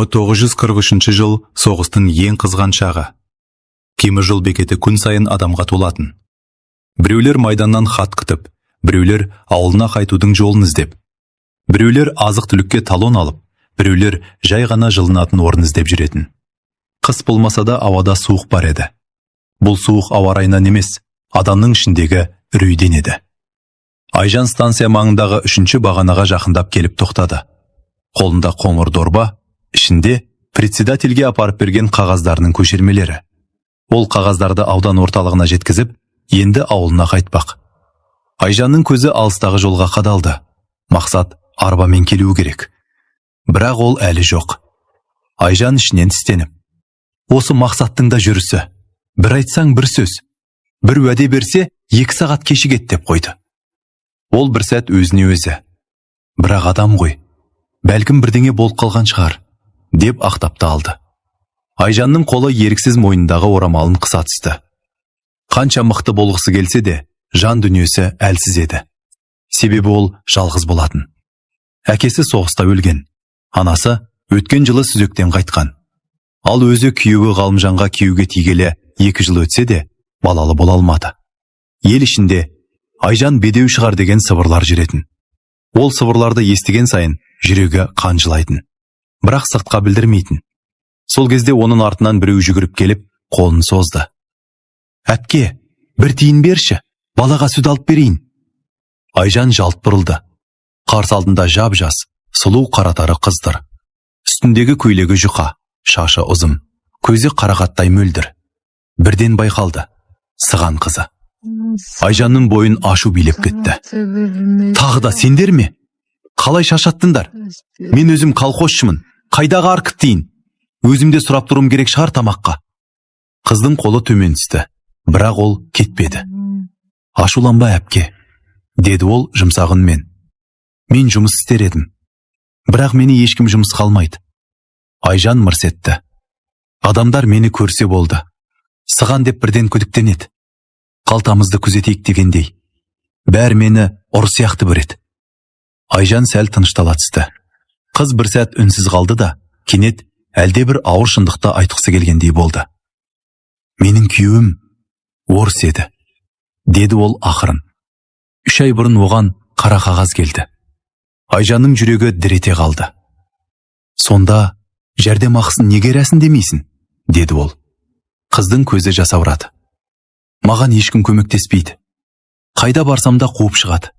1943 жыл соғыстың ең қызған шағы. Темір жол бекеті күн сайын адамға толатын. Біреулер майданнан хат күтіп, біреулер ауылына қайтудың жолын іздеп, біреулер азық-түлікке талон алып, біреулер жай ғана жылынатын орын іздеп жүретін. Қыс болмаса да, ауада суық бар еді. Бұл суық ауа райынан емес, адамның ішіндегі үрейден еді. Айжан станция маңындағы үшінші бағанаға жақындап келіп тоқтады. Қолында қоңыр дорба, ішінде председательге апарып берген қағаздарының көшірмелері. Ол қағаздарды аудан орталығына жеткізіп, енді ауылына қайтпақ. Айжанның көзі алыстағы жолға қадалды. Мақсат арбамен келуі керек. Бірақ ол әлі жоқ. Айжан ішінен тістеніп: «Осы Мақсаттың да жүрісі. Бір айтсаң, бір сөз. Бір уәде берсе, 2 сағат кешігеді», – деп қойды. Ол бір сәт өзіне өзі: «Бірақ адам ғой, бәлкім, бірдеңе болып қалған шығар», – деп ақтап та алды. Айжанның қолы еріксіз мойнындағы орамалын қыса түсті. Қанша мықты болғысы келсе де, жан дүниесі әлсіз еді. Себебі ол жалғыз болатын. Әкесі соғыста өлген, анасы өткен жылы сүзектен қайтқан. Ал өзі күйеуі Ғалымжанға күйеуге тигелі 2 жыл өтсе де, балалы бола алмады. Ел ішінде «Айжан бедеу шығар» деген сыбырлар жүретін. Ол сыбырларды естіген сайын жүрегі қан жылайтын. Бірақ сыртқа білдірмейтін. Сол кезде оның артынан біреу жүгіріп келіп, қолын созды: «Әпке, бір тиын берші, балаға сүт алып берейін». Айжан жалт бұрылды. Қарсы алдында жап жас, сұлу, қаратары қыз тұр. Үстіндегі көйлегі жұқа, шашы ұзын, көзі қарақаттай мөлдір. Бірден байқалды: сыған қызы. Айжанның бойын ашу билеп кетті. «Тағы да сендер ме? Қалай шаршаттыңдар? Мен өзім колхозшымын, қайдағы арқы тиын? Өзім де сұрап тұруым керек шығар тамаққа». Қыздың қолы төмен түсті, бірақ ол кетпеді. «Ашуланба, әпке», – деді ол жұмсақ үнмен. «Мен жұмыс істер едім, бірақ мені ешкім жұмысқа алмайды». Айжан мырс етті: «Адамдар мені көрсе болды, сыған деп бірден күдіктенеді. Қалтамызды күзетейік дегендей, бәрі мені ұры сияқты көреді». Айжан сәл тыныштала түсті. Қыз бір сәт үнсіз қалды да, кенет әлде бір ауыр шындықты айтқысы келгендей болды. «Менің күйеуім орыс еді», – деді ол ақырын. «3 ай бұрын оған қара қағаз келді». Айжанның жүрегі дір ете қалды. «Сонда жәрдемақысын неге рәсімдемейсің?» – деді ол. Қыздың көзі жасаурады. «Маған ешкім көмектеспейді. Қайда барсам да, қуып шығады.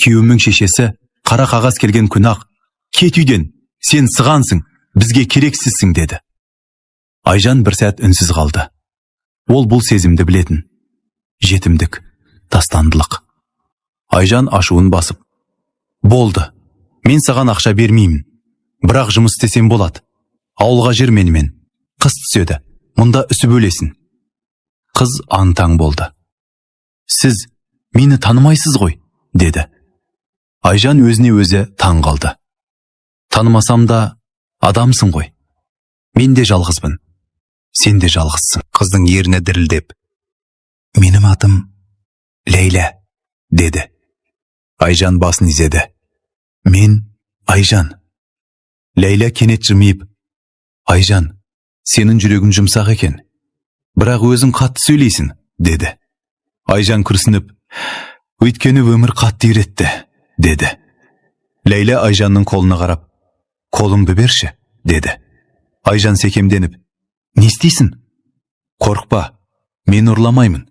Күйеуімнің шешесі қара қағаз келген күні ақ: "Кет үйден, сен сығансың, бізге керексізсің", – деді». Айжан бір сәт үнсіз қалды. Ол бұл сезімді білетін: жетімдік, тастандылық. Айжан ашуын басып: «Болды, мен саған ақша бермеймін, бірақ жұмыс істесем болады. Ауылға жүр менімен, қыс түседі, мұнда үсіп өлесің». Қыз аң-таң болды. «Сіз мені танымайсыз ғой», – деді. Айжан өзіне өзі таң қалды. «Танымасам да, адамсың ғой. Мен де жалғызбын, сен де жалғызсың». Қыздың ерні дірілдеп: «Менің атым Ләйлә», – деді. Айжан басын изеді. «Мен Айжан». Ләйлә кенет жымиып: «Айжан, сенің жүрегің жұмсақ екен, бірақ өзің қатты сөйлейсің», – деді. Айжан күрсініп: «Өйткені өмір қатты үйретті», – деді. Ләйлә Айжанның қолына қарап: «Қолыңды берші», – деді. Айжан секемденіп: «Не істейсің?» «Қорықпа, мен ұрламаймын,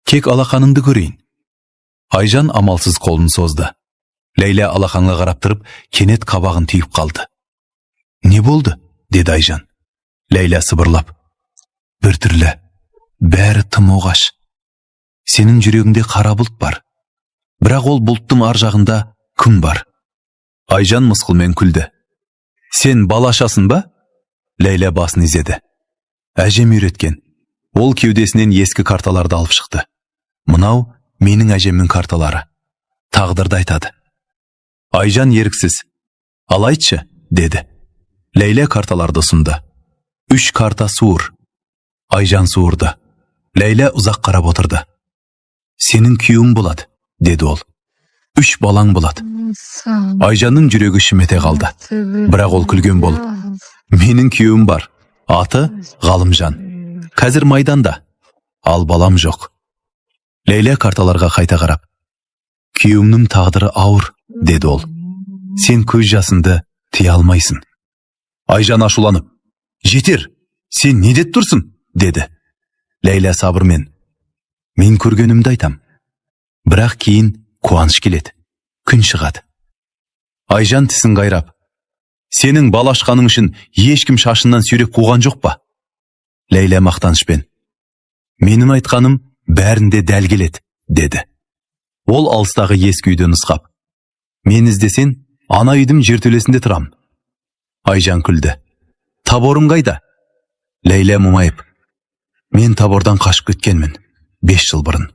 тек алақаныңды көрейін». Айжан амалсыз қолын созды. Ләйлә алақанға қарап тұрып, кенет қабағын түйіп қалды. «Не болды?» – деді Айжан. Ләйлә сыбырлап: «Біртүрлі, бәрі тым оғаш. Сенің жүрегіңде қара бұлт бар, бірақ ол бұлттың ар жағында күн бар». Айжан мысқылмен күлді: «Сен балашасың ба?» Ләйлә басын изеді. «Әжем үйреткен». Ол кеудесінен ескі карталарды алып шықты. «Мынау менің әжемнің карталары. Тағдырды айтады». Айжан еріксіз: «Ал айтшы», – деді. Ләйлә карталарды ұсынды. «Үш карта суыр». Айжан суырды. Ләйлә ұзақ қарап отырды. «Сенің күйеуің болады», – деді ол. «Үш балаң болады». Айжанның жүрегі шым ете қалды. Бірақ ол күлген болып: Менің күйеуім бар. Аты Ғалымжан. Қазір майданда. Ал балам жоқ. Ләйлә карталарға қайта қарап: «Күйеуімнің тағдыры ауыр», – деді ол. «Сен көз жасыңды тыя алмайсың». Айжан ашуланып: «Жетер, сен не деп тұрсың?» – деді. Ләйлә сабырмен: «Мен көргенімді айтам. Бірақ кейін қуаныш келеді, күн шығады». Айжан тісін қайрап: «Сенің бала ашқаның үшін ешкім шашыннан сүйреп қуған жоқ па?» Ләйлә мақтанышпен: «Менің айтқаным бәрінде дәл келеді», – деді. Ол алыстағы ескі үйді нұсқап: «Мен іздесең, ана үйдің жертөлесінде тұрам». Айжан күлді: «Таборың қайда?» Ләйлә мұңайып: «Мен табордан қашып кеткенмін 5 жыл бұрын.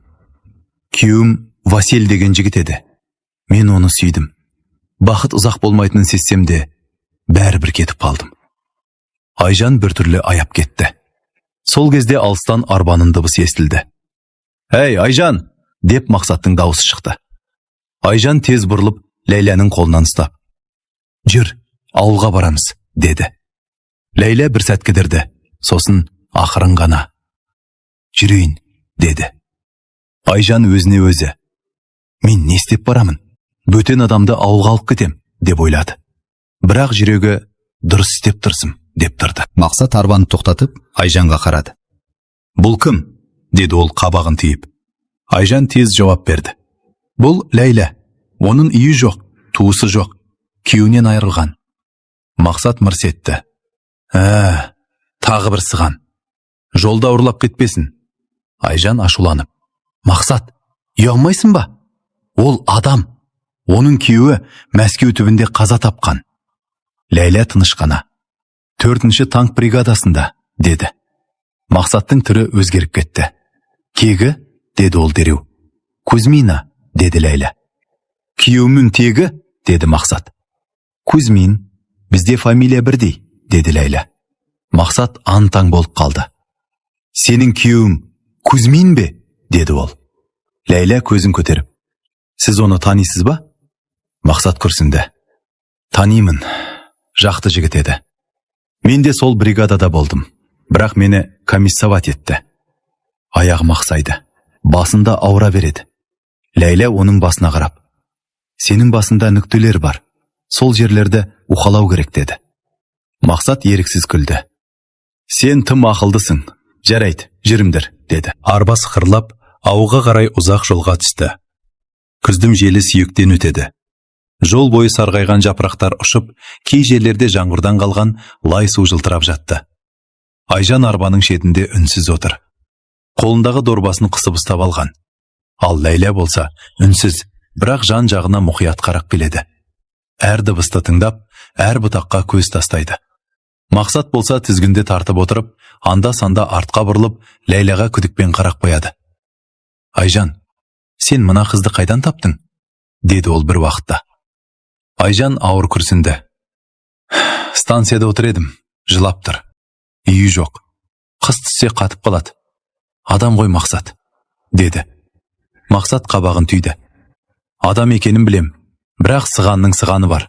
Күйеуім Василь деген жігіт еді. Мен оны сүйдім. Бақыт ұзақ болмайтынын сезсем де, бәрібір кетіп қалдым». Айжан біртүрлі аяп кетті. Сол кезде алыстан арбаның дыбысы естілді. «Әй, Айжан!» – деп Мақсаттың дауысы шықты. Айжан тез бұрылып, Ләйләнің қолынан ұстап: «Жүр, ауылға барамыз», – деді. Ләйлә бір сәт кідірді, сосын ақырын ғана: «Жүрейін», – деді. Айжан өзіне өзі: «Мен не істеп барамын? Бөтен адамды ауылға алып кетем», – деп ойлады. Бірақ жүрегі: «Дұрыс істеп тұрсың», – деп тұрды. Мақсат арбаны тоқтатып, Айжанға қарады. «Бұл кім?» – деді ол қабағын түйіп. Айжан тез жауап берді: «Бұл Ләйлә. Оның үйі жоқ, туысы жоқ, күйеуінен айырылған». Мақсат мырс етті: «Ә, тағы бір сыған. Жолда ұрлап кетпесін». Айжан ашуланып: «Мақсат, ұялмайсың ба? Ол адам. Оның күйеуі Мәскеу түбінде қаза тапқан». Ләйлә тыныш қана: «Төртінші танк бригадасында», – деді. Мақсаттың түрі өзгеріп кетті. «Тегі?» – деді ол дереу. «Кузьмина», – деді Ләйлә. «Күйеуімнің тегі?» – деді Мақсат. «Кузьмин, бізде фамилия бірдей», – деді Ләйлә. Мақсат аң-таң болып қалды. «Сенің күйеуің Кузьмин бе?» – деді ол. Ләйлә көзін көтеріп: «Сіз оны танисыз ба?» Мақсат күрсінді: «Танимын, жақсы жігіт еді. Мен де сол бригадада болдым, бірақ мені комиссовать етті. Аяғым ақсайды, басында ауыра береді». Ләйлә оның басына қарап: «Сенің басында нүктелер бар, сол жерлерді уқалау керек», – деді. Мақсат еріксіз күлді: «Сен тым ақылдысың. Жарайды, жүріңдер», – деді. Арба сықырлап, ауылға қарай ұзақ жолға түсті. Күздің желі сүйектен өтеді. Жол бойы сарғайған жапырақтар ұшып, кей жерлерде жаңбырдан қалған лай су жылтырап жатты. Айжан арбаның шетінде үнсіз отыр. Қолындағы дорбасын қысып ұстап алған. Ал Ләйлә болса, үнсіз, бірақ жан жағына мұқият қарап келеді. Әр дыбысты тыңдап, әр бұтаққа көз тастайды. Мақсат болса, тізгінді тартып отырып, анда-санда артқа бұрылып, Ләйләға күдікпен қарап қояды. «Айжан, сен мына қызды қайдан таптың?» – деді ол бір уақытта. Айжан ауыр күрсінді: «Станцияда отыр едім, жылап тұр. Үйі жоқ. Қыс түссе қатып қалады. Адам ғой, Мақсат», – деді. Мақсат қабағын түйді: «Адам екенін білем, бірақ сығанның сығаны бар.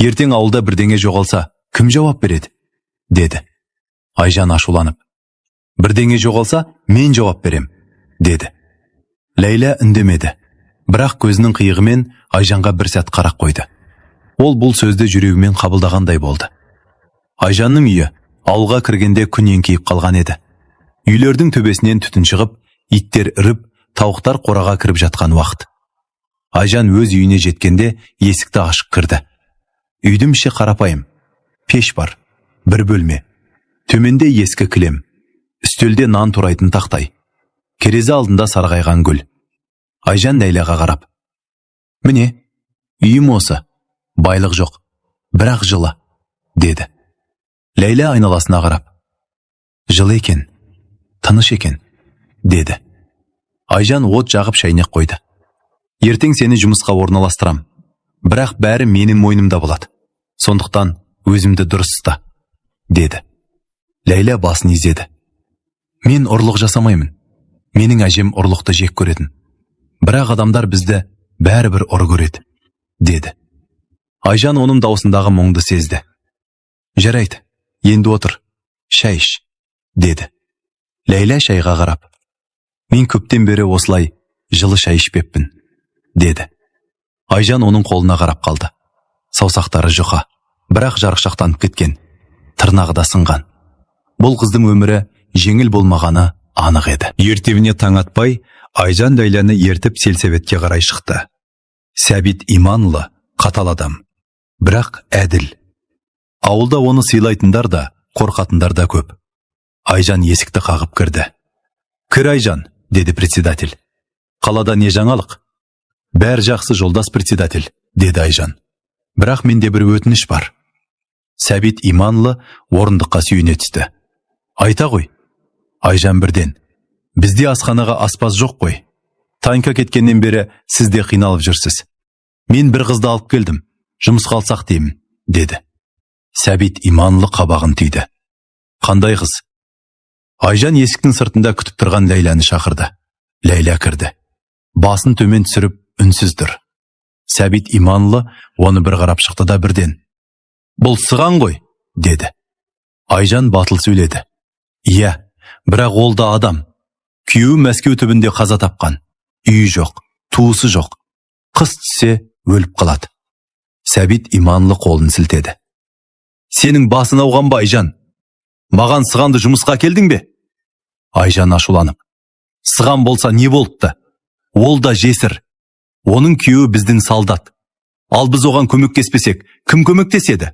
Ертең ауылда бірдеңе жоғалса, кім жауап береді?» – деді. Айжан ашуланып: «Бірдеңе жоғалса, мен жауап берем», – деді. Ләйлә үндемеді, бірақ көзінің қиығымен Айжанға бір сәт қарап қойды. Ол бұл сөзді жүрегімен қабылдағандай болды. Айжанның үйі ауылға кіргенде күн еңкейіп қалған еді. Үйлердің төбесінен түтін шығып, иттер үріп, тауықтар қораға кіріп жатқан уақыт. Айжан өз үйіне жеткенде есікті ашып кірді. Үйдің іші қарапайым. Пеш бар, бір бөлме. Төменде ескі кілем, үстелде нан турайтын тақтай. Терезе алдында сарғайған гүл. Айжан Ләйләға қарап: «Міне, үйім осы. Байлық жоқ, бірақ жылы», – деді. Ләйлә айналасына қарап: «Жылы екен, тыныш екен», – деді. Айжан от жағып, шайнек қойды. «Ертең сені жұмысқа орналастырам, бірақ бәрі менің мойнымда болады. Сондықтан өзіңді дұрыс ұста», – деді. Ләйлә басын изеді: «Мен ұрлық жасамаймын. Менің әжем ұрлықты жек көретін. Бірақ адамдар бізді бәрібір ұры көреді», – деді. Айжан оның даусындағы мұңды сезді. «Жарайды, Енді отыр, шай іш», – деді. Ләйлә шайға қарап: «Мен көптен бері осылай жылы шай ішпеппін», – деді. Айжан оның қолына қарап қалды. Саусақтары жұқа, бірақ жарықшақтанып кеткен, тырнағы да сынған. Бұл қыздың өмірі жеңіл болмағаны анық еді. Ертеңіне таң атпай Айжан Ләйләні ертіп сельсоветке қарай шықты. Сәбит Иманұлы қатал адам, бірақ әділ. Ауылда оны сыйлайтындар да, қорқатындар да көп. Айжан есікті қағып кірді. «Кір, Айжан», – деді председатель. «Қалада не жаңалық?» «Бәрі жақсы, жолдас председатель», – деді Айжан. «Бірақ менде бір өтініш бар». Сәбит Иманұлы орындыққа сүйене түсті. «Айта ғой». Айжан бірден: «Бізде асханаға аспаз жоқ қой. Танька кеткеннен бері сіз де қиналып жүрсіз. Мен бір қызды алып келдім, жұмысқа алсақ деймін», – деді. Сәбит Иманұлы қабағын түйді. «Қандай қыз?» Айжан есіктің сыртында күтіп тұрған Ләйләні шақырды. Ләйлә кірді. Басын төмен түсіріп, үнсіз тұр. Сәбит Иманұлы оны бір қарап шықты да, бірден: «Бұл сыған ғой», – деді. Айжан батыл сөйледі: «Иә, бірақ ол да адам. Күйеуі Мәскеу түбінде қаза тапқан, үйі жоқ, туысы жоқ, қыс түссе өліп қалады». Сәбит Иманұлы қолын сілтеді: «Сенің басың ауған ба, Айжан? Маған сығанды жұмысқа әкелдің бе?» Айжан ашуланып: «Сыған болса не болыпты? Ол да жесір. Оның күйеуі біздің солдат. Ал біз оған көмектеспесек, кім көмектеседі?»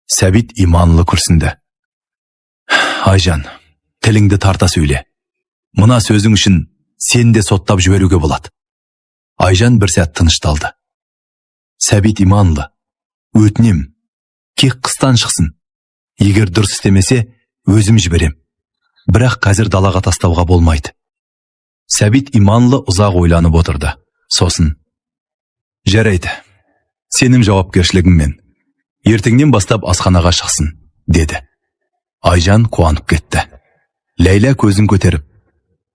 Сәбит Иманұлы күрсінді. «Айжан, тіліңді тарта сөйле. Мына сөзің үшін сені де соттап жіберуге болады». Айжан бір сәт тынышталды. «Сәбит Иманұлы, өтінем, кек қыстан шықсын. Егер дұрыс істемесе, өзім жіберем. Бірақ қазір далаға тастауға болмайды». Сәбит Иманұлы ұзақ ойланып отырды. Сосын: «Жарайды, сенің жауапкершілігіңмен. Ертеңнен бастап асханаға шықсын», – деді. Айжан қуанып кетті. Ләйлә көзін көтеріп: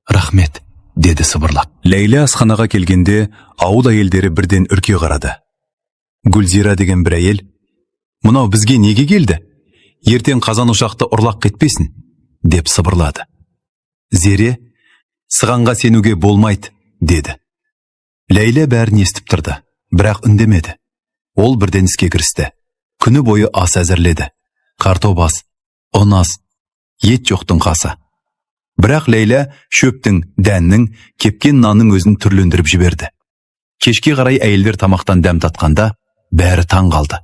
«Рахмет», – деді сыбырлап. Ләйлә асханаға келгенде ауыл әйелдері бірден үрке қарады. Гүлзира деген бір әйел: «Мынау бізге неге келді? Ертең қазан ошақты ұрлап кетпесін», – деп сыбырлады. Зере: «Сығанға сенуге болмайды», – деді. Ләйлә бәрін естіп тұрды, бірақ үндемеді. Ол бірден іске кірісті. Күні бойы ас әзірледі. Картоп ас, ұн ас, ет жоқтың қасы. Бірақ Ләйлә шөптің, дәннің, кепкен нанның өзін түрлендіріп жіберді. Кешке қарай әйелдер тамақтан дәм татқанда, бәрі таң қалды.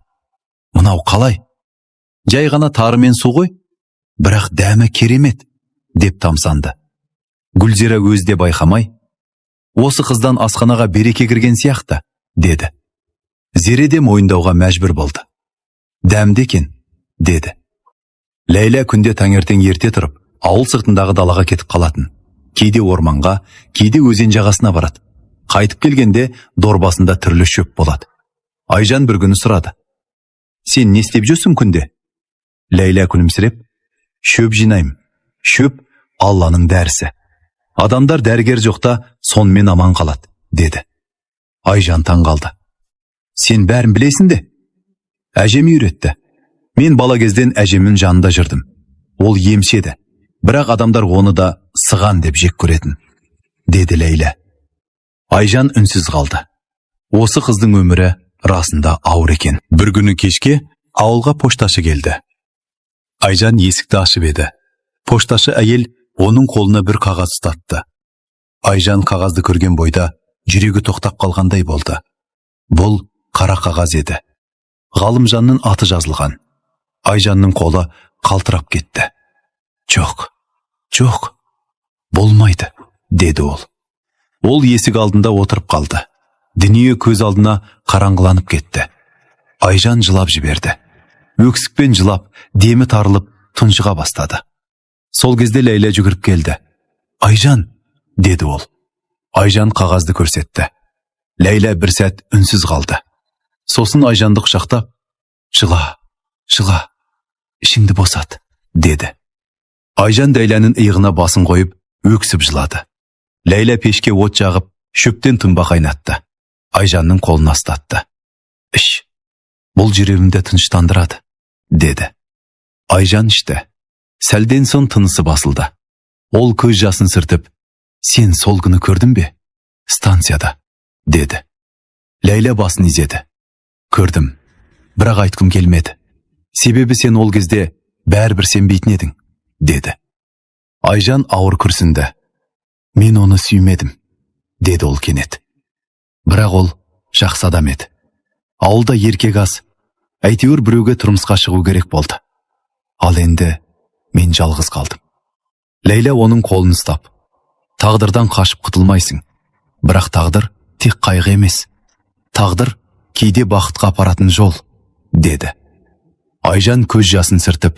«Мынау қалай? Жай ғана тары мен су ғой, бірақ дәмі керемет», – деп тамсанды. Гүлзира өзі де байқамай: «Осы қыздан асханаға береке кірген сияқты», – деді. Зере де мойындауға мәжбүр болды. «Дәмді екен», – деді. Ләйлә күнде таңертең ерте тұрып, ауыл сыртындағы далаға кетіп қалатын. Кейде орманға, кейде өзен жағасына барады. Қайтып келгенде дорбасында түрлі шөп болады. Айжан бір күні сұрады: «Сен не істеп жүрсің күнде?» Ләйлә күлімсіреп: «Шөп жинаймын. Шөп – Алланың дәрісі. Адамдар дәрігер жоқта сонымен аман қалады», – деді. Айжан таң қалды: «Сен бәрін білесің де?» «Әжем үйретті. Мен бала кезден әжемнің жанында жүрдім. Ол емші еді, бірақ адамдар оны да сыған деп жек көретін», – деді Ләйлә. Айжан үнсіз қалды. Осы қыздың өмірі расында ауыр екен. Бір күні кешке ауылға пошташы келді. Айжан есікті ашып еді, пошташы әйел оның қолына бір қағаз ұстатты. Айжан қағазды көрген бойда жүрегі тоқтап қалғандай болды. Бұл қара қағаз еді. Ғалымжанның аты жазылған. Айжанның қолы қалтырап кетті. «Жоқ, жоқ, болмайды», – деді ол. Ол есік алдында отырып қалды. Дүние көз алдына қараңғыланып кетті. Айжан жылап жіберді. Өксікпен жылап, демі тарылып, тұншыға бастады. Сол кезде Ләйлә жүгіріп келді. «Айжан», – деді ол. Айжан қағазды көрсетті. Ләйлә бір сәт үнсіз қалды. Сосын Айжанды құшақтап: «Жыла, жыла, ішіңді босат», – деді. Айжан Ләйләнің иығына басын қойып, өксіп жылады. Ләйлә пешке от жағып, шөптен тұнба қайнатты. Айжанның қолына ұстатты. «Іш, бұл жүрегімді тыныштандырады», – деді. Айжан ішті. Сәлден соң тынысы басылды. Ол көз жасын сүртіп, «Сен сол күні көрдің бе? Станцияда», деді. Ләйлә басын изеді. «Көрдім, бірақ айтқым келмеді. Себебі сен ол кезде бәрібір сенбейтін едің», деді. Айжан ауыр күрсінді. «Мен оны сүймедім», деді ол кенет. «Бірақ ол жақсы адам еді. Ауылда еркек аз, әйтеуір біреуге тұрмысқа шығу керек болды. Ал енді мен жалғыз қалдым». Ләйлә оның қолын ұстап, «Тағдырдан қашып құтылмайсың. Бірақ тағдыр тек қайғы емес. Тағдыр кейде бақытқа апаратын жол», деді. Айжан көз жасын сүртіп,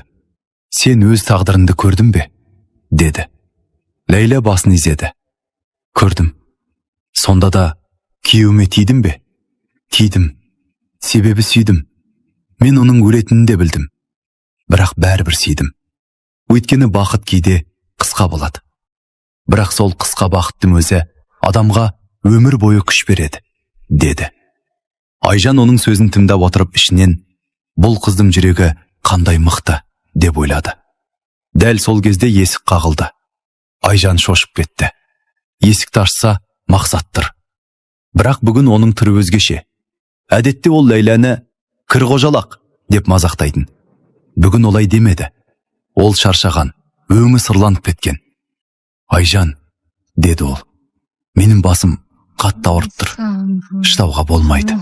«Сен өз тағдырыңды көрдің бе?» деді. Ләйлә басын изеді. «Көрдім. Сонда да күйеуіме тидім бе? Тидім. Себебі сүйдім. Мен оның өлетінін де білдім. Бірақ бәрібір сүйдім. Өйткені бақыт кейде қысқа болады. Бірақ сол қысқа бақыттың өзі адамға өмір бойы күш береді», деді. Айжан оның сөзін тыңдап отырып, ішінен «Бұл қыздың жүрегі қандай мықты» деп ойлады. Дәл сол кезде есік қағылды. Айжан шошып кетті. Есікті ашса, Мақсат тұр. Бірақ бүгін оның түрі өзгеше. Әдетте ол Ләйләні «кір қожалақ» деп мазақтайтын. Бүгін олай демеді. Ол шаршаған, өңі сұрланып кеткен. «Айжан», деді ол, «менің басым қатты ауырып тұр. Шыдауға болмайды».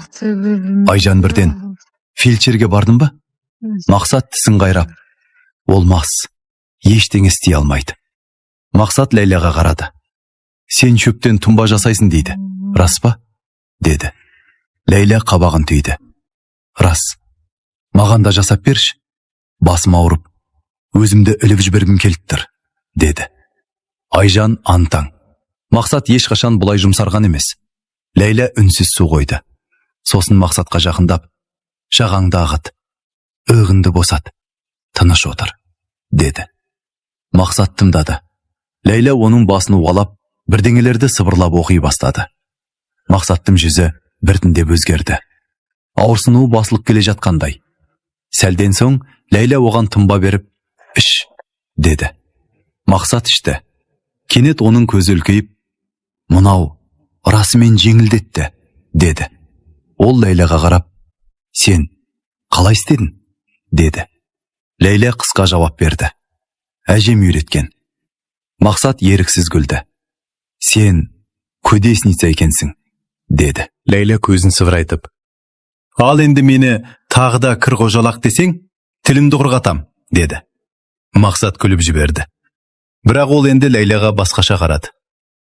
Айжан бірден, «Фельдшерге бардың ба?» Мақсат тісін қайрап, «Ол мас, ештеңе істей алмайды». Мақсат Ләйләға қарады. «Сен шөптен тұнба жасайсың дейді, рас па?» деді. Ләйлә қабағын түйді. «Рас. Маған да жасап берші. Басым ауырып, өзімді іліп жібергім келіп тұр», деді. Айжан аң-таң. Мақсат ешқашан бұлай жұмсарған емес. Ләйлә үнсіз су қойды. Сосын Мақсатқа жақындап, «Жағаңды ағыт, иығыңды босат, тыныш отыр», деді. Мақсат тыңдады. Ләйлә оның басын уалап, бірдеңелерді сыбырлап оқи бастады. Мақсаттың жүзі біртіндеп өзгерді. Ауырсынуы басылып келе жатқандай. Сәлден соң Ләйлә оған тұнба беріп, «Іш», деді. Мақсат ішті. Кенет оның көзі үлкейіп, «Мынау расымен жеңілдетті», деді. Ол Ләйләға қарап, «Сен қалай істедің?» деді. Ләйлә қысқа жауап берді. «Әжем үйреткен». Мақсат еріксіз күлді. «Сен кудесница екенсің», деді. Ләйлә көзін сығырайтып, «Ал енді мені тағы да кір қожалақ десең, тілімді құрғатам», деді. Мақсат күліп жіберді. Бірақ ол енді Ләйләға басқаша қарады.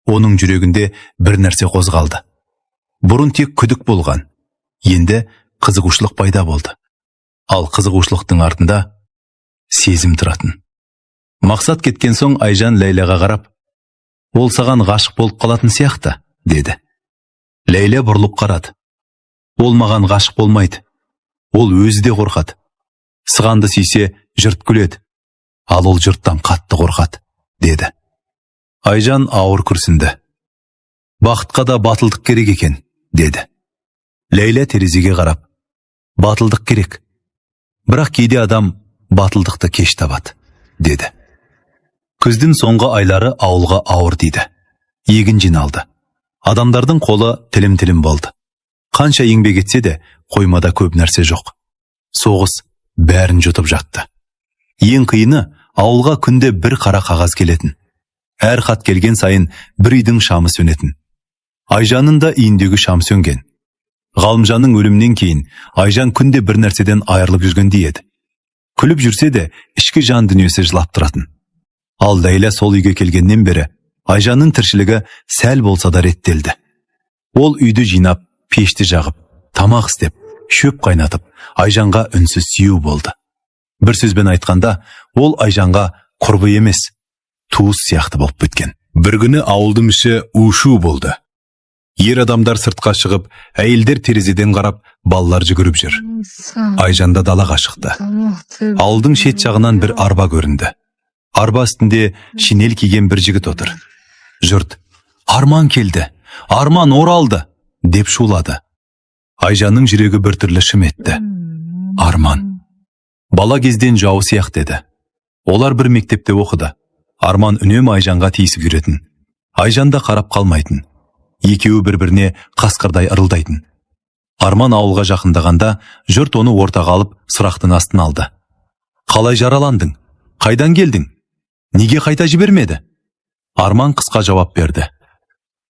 Оның жүрегінде бір нәрсе қозғалды. Бұрын тек күдік болған, енді қызығушылық пайда болды. Ал қызығушылықтың артында сезім тұратын. Мақсат кеткен соң Айжан Ләйләға қарап, «Ол саған ғашық болып қалатын сияқты», деді. Ләйлә бұрылып қарады. «Ол маған ғашық болмайды. Ол өзі де қорқады. Сығанды сүйсе, жұрт күледі. Ал ол жұрттан қатты қорқады», деді. Айжан ауыр күрсінді. «Бақытқа да батылдық керек екен», деді. Ләйлә терезеге қарап, «Батылдық керек. Бірақ кейде адам батылдықты кеш табады», деді. Күздің соңғы айлары ауылға ауыр тиді. Егін жиналды. Адамдардың қолы тілім-тілім болды. Қанша еңбек етсе де, қоймада көп нәрсе жоқ. Соғыс бәрін жұтып жатты. Ең қиыны, ауылға күнде бір қара қағаз келетін. Әр хат келген сайын бір үйдің шамы сөнетін. Айжанның да үйіндегі шам сөнген. Ғалымжанның өлімінен кейін Айжан күнде бір нәрседен айырылып жүргендей еді. Күліп жүрсе де, ішкі жан дүниесі жылап тұратын. Ал Ләйлә сол үйге келгеннен бері Айжанның тіршілігі сәл болса да реттелді. Ол үйді жинап, пешті жағып, тамақ істеп, шөп қайнатып, Айжанға үнсіз сүйеу болды. Бір сөзбен айтқанда, ол Айжанға құрбы емес, туыс сияқты болып кеткен. Бір күні ауылдың іші у-шу болды. Ер адамдар сыртқа шығып, әйелдер терезеден қарап, балалар жүгіріп жүр. Айжан да далаға шықты. Ауылдың шет жағынан бір арба көрінді. Арба үстінде шинель киген бір жігіт отыр. Жұрт, «Арман келді, Арман оралды», деп шулады. Айжанның жүрегі біртүрлі шым етті. Арман. Бала кезден жауы сияқты еді. Олар бір мектепте оқыды. Арман үнемі Айжанға тиісіп жүретін. Айжан да қарап қалмайтын. Екеуі бір-біріне қасқырдай ырылдайтын. Арман ауылға жақындағанда, жұрт оны ортаға алып, сұрақтың астына алды. «Қалай жараландың? Қайдан келдің? Неге қайта жібермеді?» Арман қысқа жауап берді: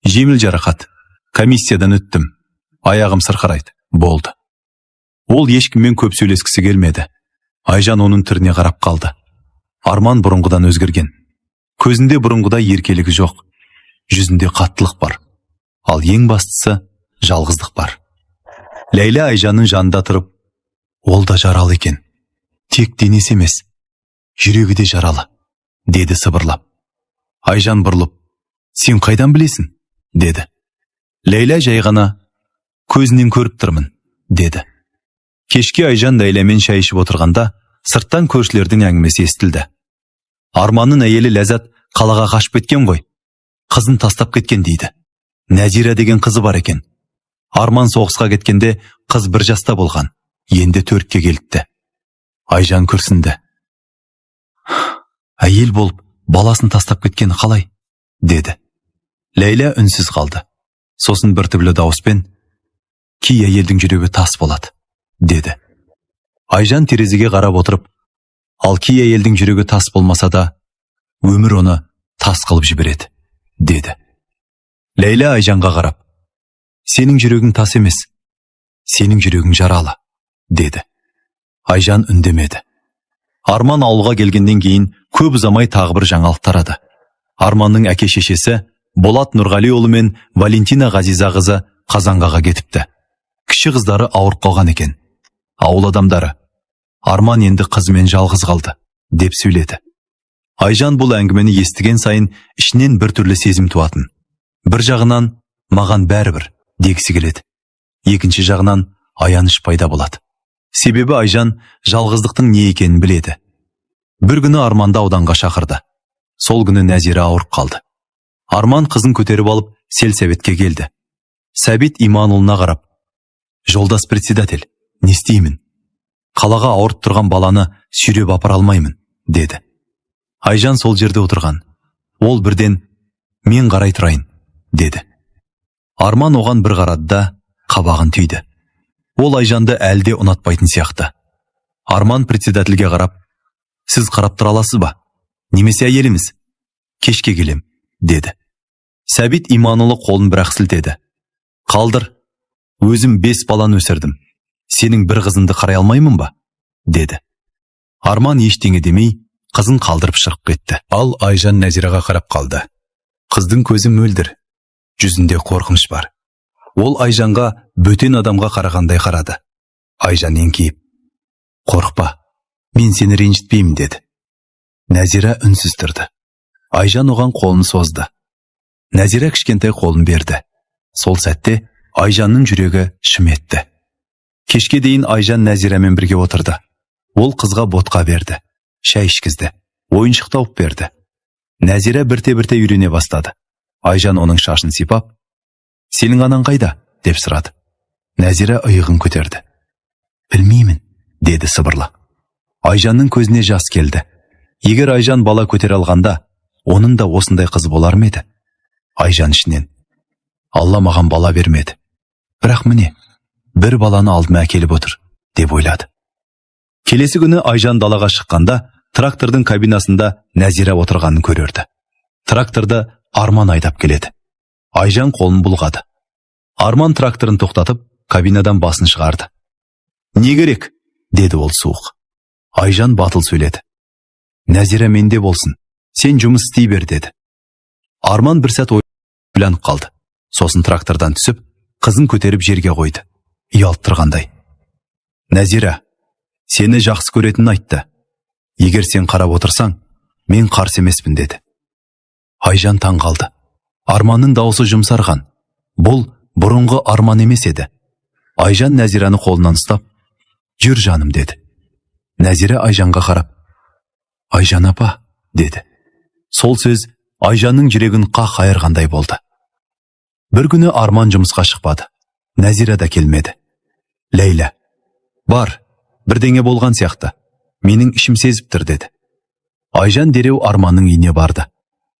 «Жеңіл жарақат. Комиссиядан өттім. Аяғым сырқырайды. Болды». Ол ешкіммен көп сөйлескісі келмеді. Айжан оның түріне қарап қалды. Арман бұрынғыдан өзгерген. Көзінде бұрынғыдай еркелігі жоқ. Жүзінде қаттылық бар. Ал ең бастысы, жалғыздық бар. Ләйлә Айжанның жанында тұрып: «Ол да жаралы екен. Тек денесі емес, жүрегі де жаралы», – деді сыбырлап. Айжан бұрылып: «Сен қайдан білесің?» – деді. Ләйлә жай ғана: «Көзінен көріп тұрмын», – деді. Кешке Айжан Ләйләмен шай ішіп отырғанда, сырттан көршілердің әңгімесі естілді. «Арманның әйелі Ләззат қалаға қашып кеткен ғой. Қызын тастап кеткен дейді. Нәзира деген қызы бар екен. Арман соғысқа кеткенде қыз 1 жаста болған, енді 4-ке келіпті». Айжан күрсінді. «Әйел болып баласын тастап кеткен қалай?» – деді. Ләйлә үнсіз қалды. Сосын бір түбілі дауыспен: «Кей әйелдің жүрегі тас болады», – деді. Айжан терезеге қарап отырып: «Ал кей әйелдің жүрегі тас болмаса да, өмір оны тас қылып жібереді», – деді. Ләйлә Айжанға қарап: «Сенің жүрегің тас емес, сенің жүрегің жаралы», – деді. Айжан үндемеді. Арман ауылға келгеннен кейін көп ұзамай тағы бір жаңалық тарады. Арманның әке шешесі Болат Нұрғалиұлы мен Валентина Ғазизақызы Қазанғаға кетіпті. Кіші қыздары ауырып қалған екен. Ауыл адамдары: «Арман енді қызымен жалғыз қалды», – деп сөйледі. Айжан бұл әңгімені естіген сайын ішінен бір түрлі сезім туатын. Бір жағынан «маған бәрібір» дегісі келеді, екінші жағынан аяныш пайда болады. Себебі Айжан жалғыздықтың не екенін біледі. Бір күні Арманды ауданға шақырды. Сол күні Нәзира ауырып қалды. Арман қызын көтеріп алып, сельсоветке келді. Сәбит Иманұлына қарап: «Жолдас председатель, не істеймін? Қалаға ауырып тұрған баланы сүйреп апара алмаймын», – деді. Айжан сол жерде отырған. Ол бірден: «Мен қарай тұрайын», – деді. Арман оған бір қарады да, қабағын түйді. Ол Айжанды әлі де ұнатпайтын сияқты. Арман председательге қарап: «Сіз қарап тұра аласыз ба? Немесе әйеліңіз? Кешке келем», – деді. Сәбит Иманұлы қолын бірақ сілтеді: «Қалдыр, өзім бес баланы өсірдім. Сенің бір қызыңды қарай алмаймын ба?» – деді. Арман ештеңе демей, қызын қалдырып шығып кетті. Ал Айжан Нәзираға қарап қалды. Қыздың көзі мөлдір, жүзінде қорқыныш бар. Ол Айжанға бөтен адамға қарағандай қарады. Айжан еңкейіп: «Қорықпа, мен сені ренжітпеймін», – деді. Нәзира үнсіз тұрды. Айжан оған қолын созды. Нәзира кішкентай қолын берді. Сол сәтте Айжанның жүрегі шым етті. Кешке дейін Айжан Нәзирамен бірге отырды. Ол қызға ботқа берді, шай ішкізді, ойыншық тауып берді. Нәзира бірте-бірте үйрене бастады. Айжан оның шашын сипап: «Сенің анаң қайда?» – деп сұрады. Нәзира иығын көтерді. «Білмеймін», – деді сыбырлап. Айжанның көзіне жас келді. Егер Айжан бала көтере алғанда, оның да осындай қызы болар ма еді? Айжан ішінен: «Алла маған бала бермеді, бірақ міне, бір баланы алдыма әкеліп отыр», – деп ойлады. Келесі күні Айжан далаға шыққанда, трактордың кабинасында Нәзира отырғанын көрерді. Тракторды Арман айдап келеді. Айжан қолын бұлғады. Арман тракторын тоқтатып, кабинадан басын шығарды. «Не керек?» – деді ол суық. Айжан батыл сөйледі: «Нәзира менде болсын, сен жұмыс істей бер», – деді. Арман бір сәт ойланып қалды. Сосын трактордан түсіп, қызын көтеріп жерге қойды. Ұялып тұрғандай: «Нәзира сені жақсы көретінін айтты. Егер сен қарап отырсаң, мен қарсы емеспін», – деді. Айжан таң қалды. Арманның даусы жұмсарған. Бұл бұрынғы Арман емес еді. Айжан Нәзираны қолынан ұстап: «Жүр, жаным», – деді. Нәзира Айжанға қарап: «Айжан апа», – деді. Сол сөз Айжанның жүрегін қақ айырғандай болды. Бір күні Арман жұмысқа шықпады. Нәзира да келмеді. Ләйлә: «Бар, бірдеңе болған сияқты. Менің ішім сезіп тұр, деді. Айжан дереу Арманның үйіне барды.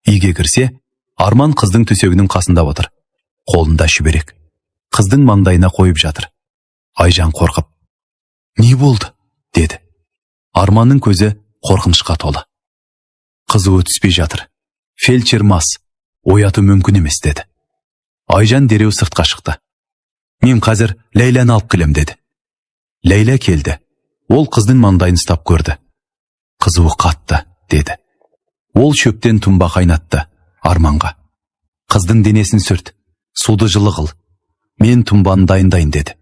Үйге кірсе, Арман қыздың төсегінің қасында отыр. Қолында шүберек. Қыздың маңдайына қойып жатыр. Айжан қорқып: «Не болды?» – деді. Арманның көзі қорқынышқа толы. «Қызуы түспей жатыр. Фельдшер мас, ояту мүмкін емес», – деді. Айжан дереу сыртқа шықты. «Мен қазір Ләйләні алып келем», – деді. Ләйлә келді. Ол қыздың маңдайын ұстап көрді. «Қызуы қатты», – деді. Ол шөптен тұнба қайнатты Арманға. «Қыздың денесін сүрт, суды жылы қыл. Мен тұнбаны дайындайын», – деді.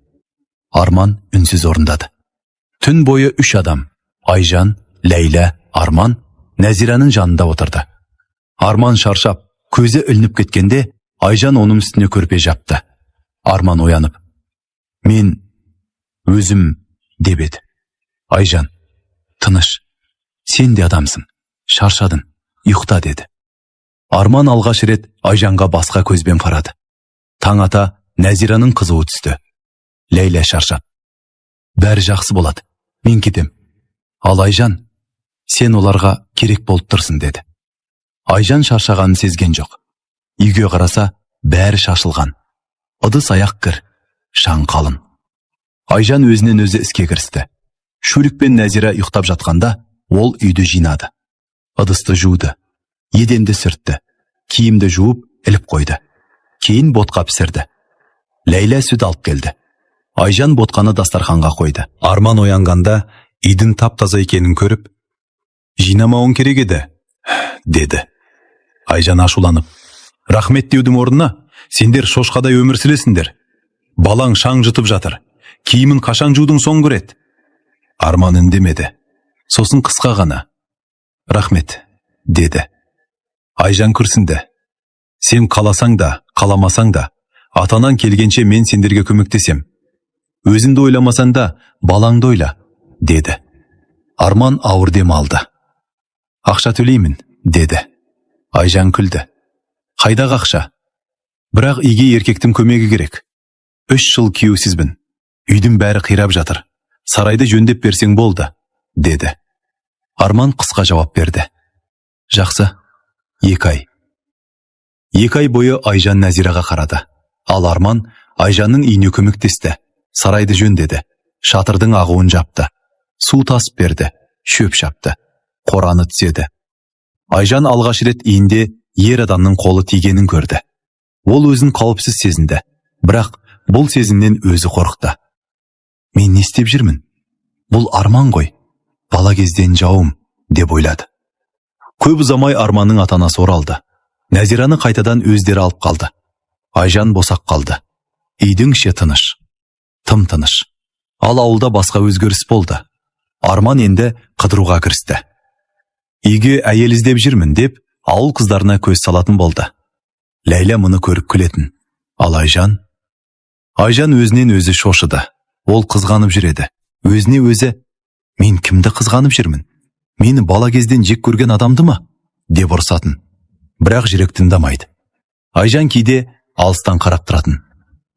Арман үнсіз орындады. Түн бойы үш адам, Айжан, Ләйлә, Арман, Нәзираның жанында отырды. Арман шаршап, көзі ілініп кеткенде, Айжан оның үстіне көрпе жапты. Арман оянып: «Мен өзім», – деп еді. Айжан: «Тыныш, сен де адамсың, шаршадың, ұйықта», – деді. Арман алғаш рет Айжанға басқа көзбен қарады. Таң ата Нәзираның қызуы түсті. Ләйлә шаршап: «Бәрі жақсы болады, мен кетем. Ал Айжан, сен оларға керек болып тұрсың», – деді. Айжан шаршағанын сезген жоқ. Үйге қараса, бәрі шашылған. Ыдыс аяқ кір, шаң қалың. Айжан өзінен өзі іске кірісті. Шурик пен Нәзира ұйықтап жатқанда, ол үйді жинады. Ыдысты жуды, еденді сүртті, киімді жуып, іліп қойды. Кейін ботқа пісірді. Ләйлә сүт алып келді. Айжан ботқаны дастарханға қойды. Арман оянғанда үйдің тап-таза екенін көріп: «Жинамауың керек еді», – деді. Айжан ашуланып: «Рахмет деудің орнына сендер шошқадай өмір сүресіңдер. Балаң шаң жұтып жатыр. Киімін қашан жудың соңғы рет?» Арман үндемеді. Сосын қысқа ғана: «Рахмет», – деді. Айжан күрсінді. «Сен қаласаң да, қаламасаң да, ата-анаң келгенше мен сендерге көмектесем. Өзіңді ойламасаң да, балаңды ойла», – деді. Арман ауыр дем алды. «Ақша төлеймін», – деді. Айжан күлді. «Қайдағы ақша? Бірақ үйге еркектің көмегі керек. 3 жыл күйеусізбін. Үйдің бәрі қирап жатыр. Сарайды жөндеп берсең болды», – деді. Арман қысқа жауап берді: «Жақсы, 2 ай». 2 ай бойы Айжан Нәзираға қарады. Ал Арман Айжанның үйіне көмектесті. Сарайды жөндеді. Шатырдың ағуын жапты. Су тасып берді, шөп шапты. Қораны түзеді. Айжан алғаш рет үйінде ер адамның қолы тигенін көрді. Ол өзін қауіпсіз сезінді. Бірақ бұл сезімнен өзі қорықты. «Мен не істеп жүрмін? Бұл Арман ғой. Бала кезден жауым», – деп ойлады. Көп ұзамай Арманның ата-анасы оралды. Нәзираны қайтадан өздері алып қалды. Айжан босап қалды. Үйдің іші тыныш. Тым тыныш. Ал ауылда басқа өзгеріс болды. Арман енді қыдыруға кірісті. Үйге әйел іздеп жүрмін деп, ауыл қыздарына көз салатын болды. Ләйлә мұны көріп күлетін. Ал Айжан? Айжан өзінен өзі шошыды. Ол қызғанып жүреді. Өзіне өзі: «Мен кімді қызғанып жүрмін? Мені бала кезден жек көрген адамды ма?» – деп ұрсатын. Бірақ жүрек тыңдамайды. Айжан кейде алыстан қарап тұратын.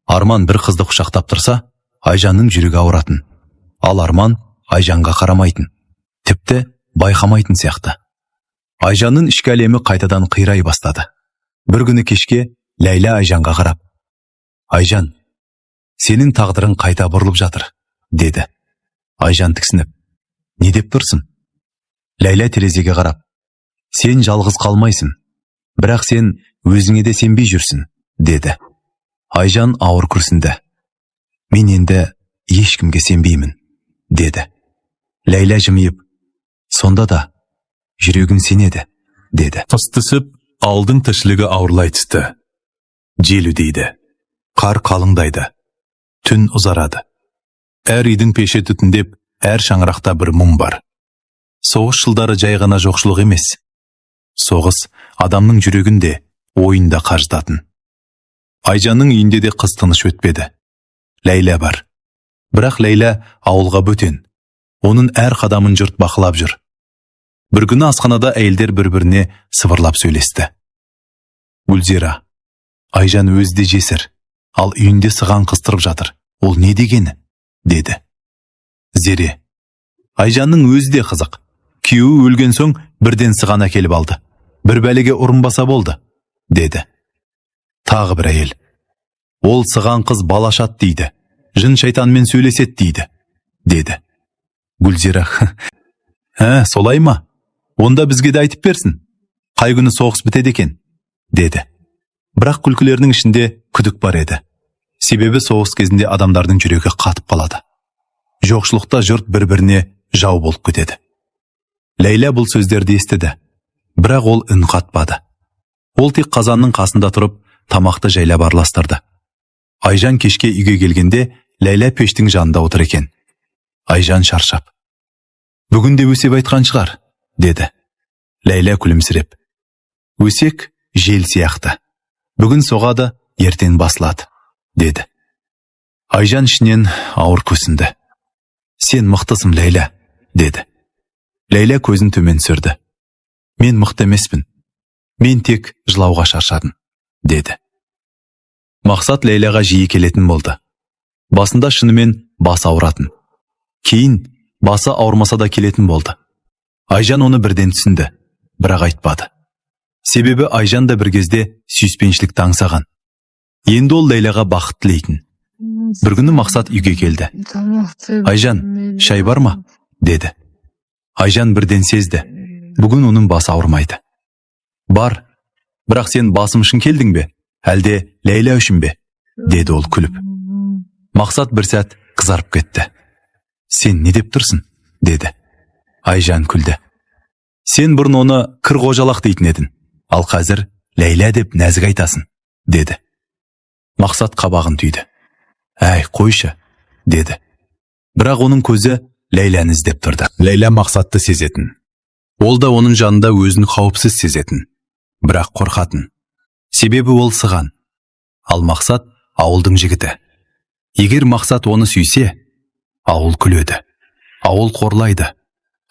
Арман бір қызды құшақтап тұрса, Айжанның жүрегі ауыратын. Ал Арман Айжанға қарамайтын. Тіпті байқамайтын сияқты. Айжанның ішкі әлемі қайтадан қирай бастады. Бір күні кешке Ләйлә Айжанға қарап: «Айжан, сенің тағдырың қайта бұрылып жатыр», – деді. Айжан тіксініп: «Не деп тұрсың?» Ләйлә терезеге қарап: «Сен жалғыз қалмайсың, бірақ сен өзіңе де сенбей жүрсің», – деді. Айжан ауыр күрсінді. «Мен енді ешкімге сенбеймін», – деді. Ләйлә жымиып: «Сонда да жүрегің сенеді», – деді. Қыс түсіп, ауылдың тіршілігі ауырлай түсті. Жел үдейді. Қар қалыңдайды. Түн ұзарады. Әр үйдің пеші түтіндеп, әр шаңырақта бір мұң бар. Соғыс жылдары жай ғана жоқшылық емес. Соғыс адамның жүрегінде, ойында қажытатын. Айжанның үйінде де қыс тыныш өтпеді. Ләйлә бар. Бірақ Ләйлә ауылға бөтен. Оның әр қадамын жұрт бақылап жүр. Бір күні асханада әйелдер бір-біріне сыбырлап сөйлесті. Гүлзира: «Айжан өзі де жесір, ал үйінде сыған қыстырып жатыр. Ол не дегені?» – деді. Зере: Айжанның өзі де қызық. Күйеуі өлген соң бірден сыған әкеліп алды. Бір бәлеге ұрынбаса болды, деді. Тағы бір әйел. Ол сыған қыз бал ашады дейді. Жын шайтанмен сөйлеседі дейді, деді. Гүлзира, ә, солай ма? Онда бізге де айтып берсін. Қай күні соғыс бітеді екен, деді. Бірақ күлкілерінің ішінде күдік бар еді. Себебі соғыс кезінде адамдардың жүрегі қатып қалады. Жоқшылықта жұрт бір-біріне жау болып кетеді. Ләйлә бұл сөздерді естіді. Бірақ ол үн қатпады. Ол тек қазанның қасында тұрып, тамақты жайлап араластырды. Айжан кешке үйге келгенде Ләйлә пештің жанында отыр екен. Айжан шаршап: «Бүгін де өсек айтқан шығар», деді. Ләйлә күлімсіреп: «Өсек жел сияқты. Бүгін соғады, ертең басылады», деді. Айжан ішінен ауыр күрсінді. «Сен мықтысың, Ләйлә», деді. Ләйлә көзін төмен түсірді. «Мен мықты емеспін. Мен тек жылауға шаршадым», деді. Мақсат Ләйләға жиі келетін болды. Басында шынымен бас ауыратын. Кейін басы ауырмаса да келетін болды. Айжан оны бірден түсінді, бірақ айтпады. Себебі Айжан да бір кезде сүйіспеншілікті аңсаған. Енді ол Ләйләға бақыт тілейтін. Бір күні Мақсат үйге келді. «Айжан, шай бар ма?» деді. Айжан бірден сезді. Бүгін оның басы ауырмайды. «Бар, бірақ сен басым үшін келдің бе, әлде Ләйлә үшін бе?» деді ол күліп. Мақсат бір сәт қызарып кетті. «Сен не деп тұрсың?» деді. Айжан күлді. «Сен бұрын оны кір қожалақ дейтін едің, ал қазір Ләйлә деп нәзік айтасың», деді. Мақсат қабағын түйді. «Әй, қойшы», деді. Бірақ оның көзі Ләйләні іздеп тұрды. Ләйлә Мақсатты сезетін. Ол да оның жанында өзін қауіпсіз сезетін. Бірақ қорқатын. Себебі ол сыған. Ал Мақсат ауылдың жігіті. Егер Мақсат оны сүйсе, ауыл күледі. Ауыл қорлайды.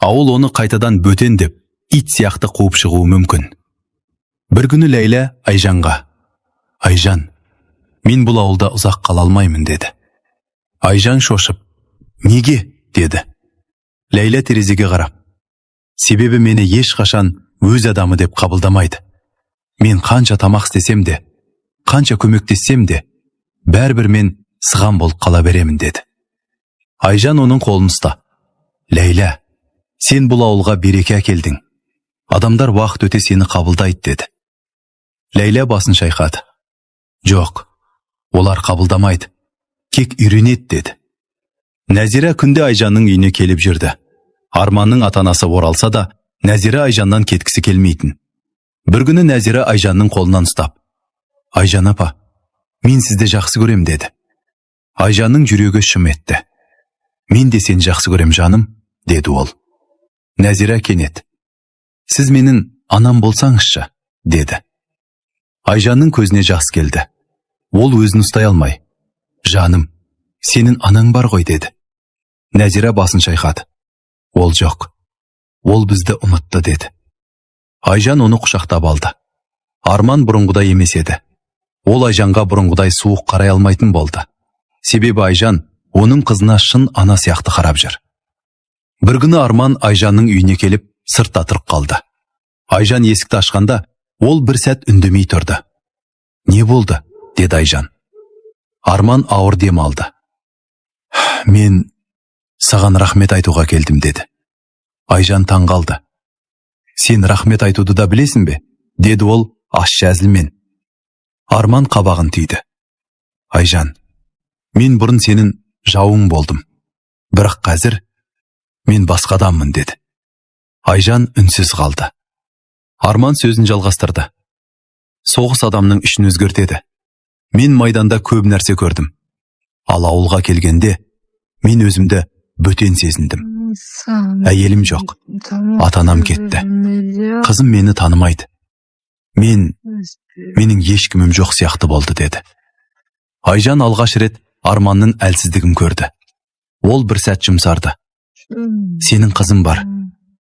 Ауыл оны қайтадан бөтен деп, ит сияқты қуып шығуы мүмкін. Бір күні Ләйлә Айжанға: «Айжан, мен бұл ауылда ұзақ қала алмаймын», деді. Айжан шошып: «Неге?» деді. Ләйлә терезеге қарап: «Себебі мені ешқашан өз адамы деп қабылдамайды. Мен қанша тамақ істесем де, қанша көмектессем де, бәрібір мен сыған болып қала беремін», деді. Айжан оның қолын ұстап: «Ләйлә, сен бұл ауылға береке әкелдің. Адамдар уақыт өте сені қабылдайды», деді. Ләйлә басын шайқады. «Жоқ, олар қабылдамайды, тек үйренеді», деді. Нәзира күнде Айжанның үйіне келіп жүрді. Арманның ата-анасы оралса да, Нәзира Айжаннан кеткісі келмейтін. Бір күні Нәзира Айжанның қолынан ұстап: «Айжан апа, мен сізді жақсы көрем», деді. Айжанның жүрегі шым етті. «Мен де сені жақсы көрем, жаным», деді ол. Нәзира кенет: «Сіз менің анам болсаңызшы», деді. Айжанның көзіне жас келді. Ол өзін ұстай алмай: «Жаным, сенің анаң бар ғой», деді. Нәзира басын шайқады. «Ол жоқ. Ол бізді ұмытты», деді. Айжан оны құшақтап алды. Арман бұрынғыдай емес еді. Ол Айжанға бұрынғыдай суық қарай алмайтын болды. Себебі Айжан оның қызына шын ана сияқты қарап жүр. Бір күні Арман Айжанның үйіне келіп, сыртта тұрып қалды. Айжан есікті ашқанда, ол бір сәт үндемей тұрды. «Не болды?» деді Айжан. Арман ауыр дем алды. «Мен саған рахмет айтуға келдім», деді. Айжан таң қалды. «Сен рахмет айтуды да білесің бе?» деді ол ащы әзілмен. Арман қабағын түйді. «Айжан, мен бұрын сенің жауың болдым. Бірақ қазір мен басқа адаммын», деді. Айжан үнсіз қалды. Арман сөзін жалғастырды. «Соғыс адамның ішін өзгертеді. Мен майданда көп нәрсе көрдім. Ал ауылға келгенде мен өзімді бөтен сезіндім. Әйелім жоқ. Ата-анам кетті. Қызым мені танымайды. Менің ешкімім жоқ сияқты болды», деді. Айжан алғаш рет Арманның әлсіздігін көрді. Ол бір сәт жұмсарды. «Сенің қызың бар.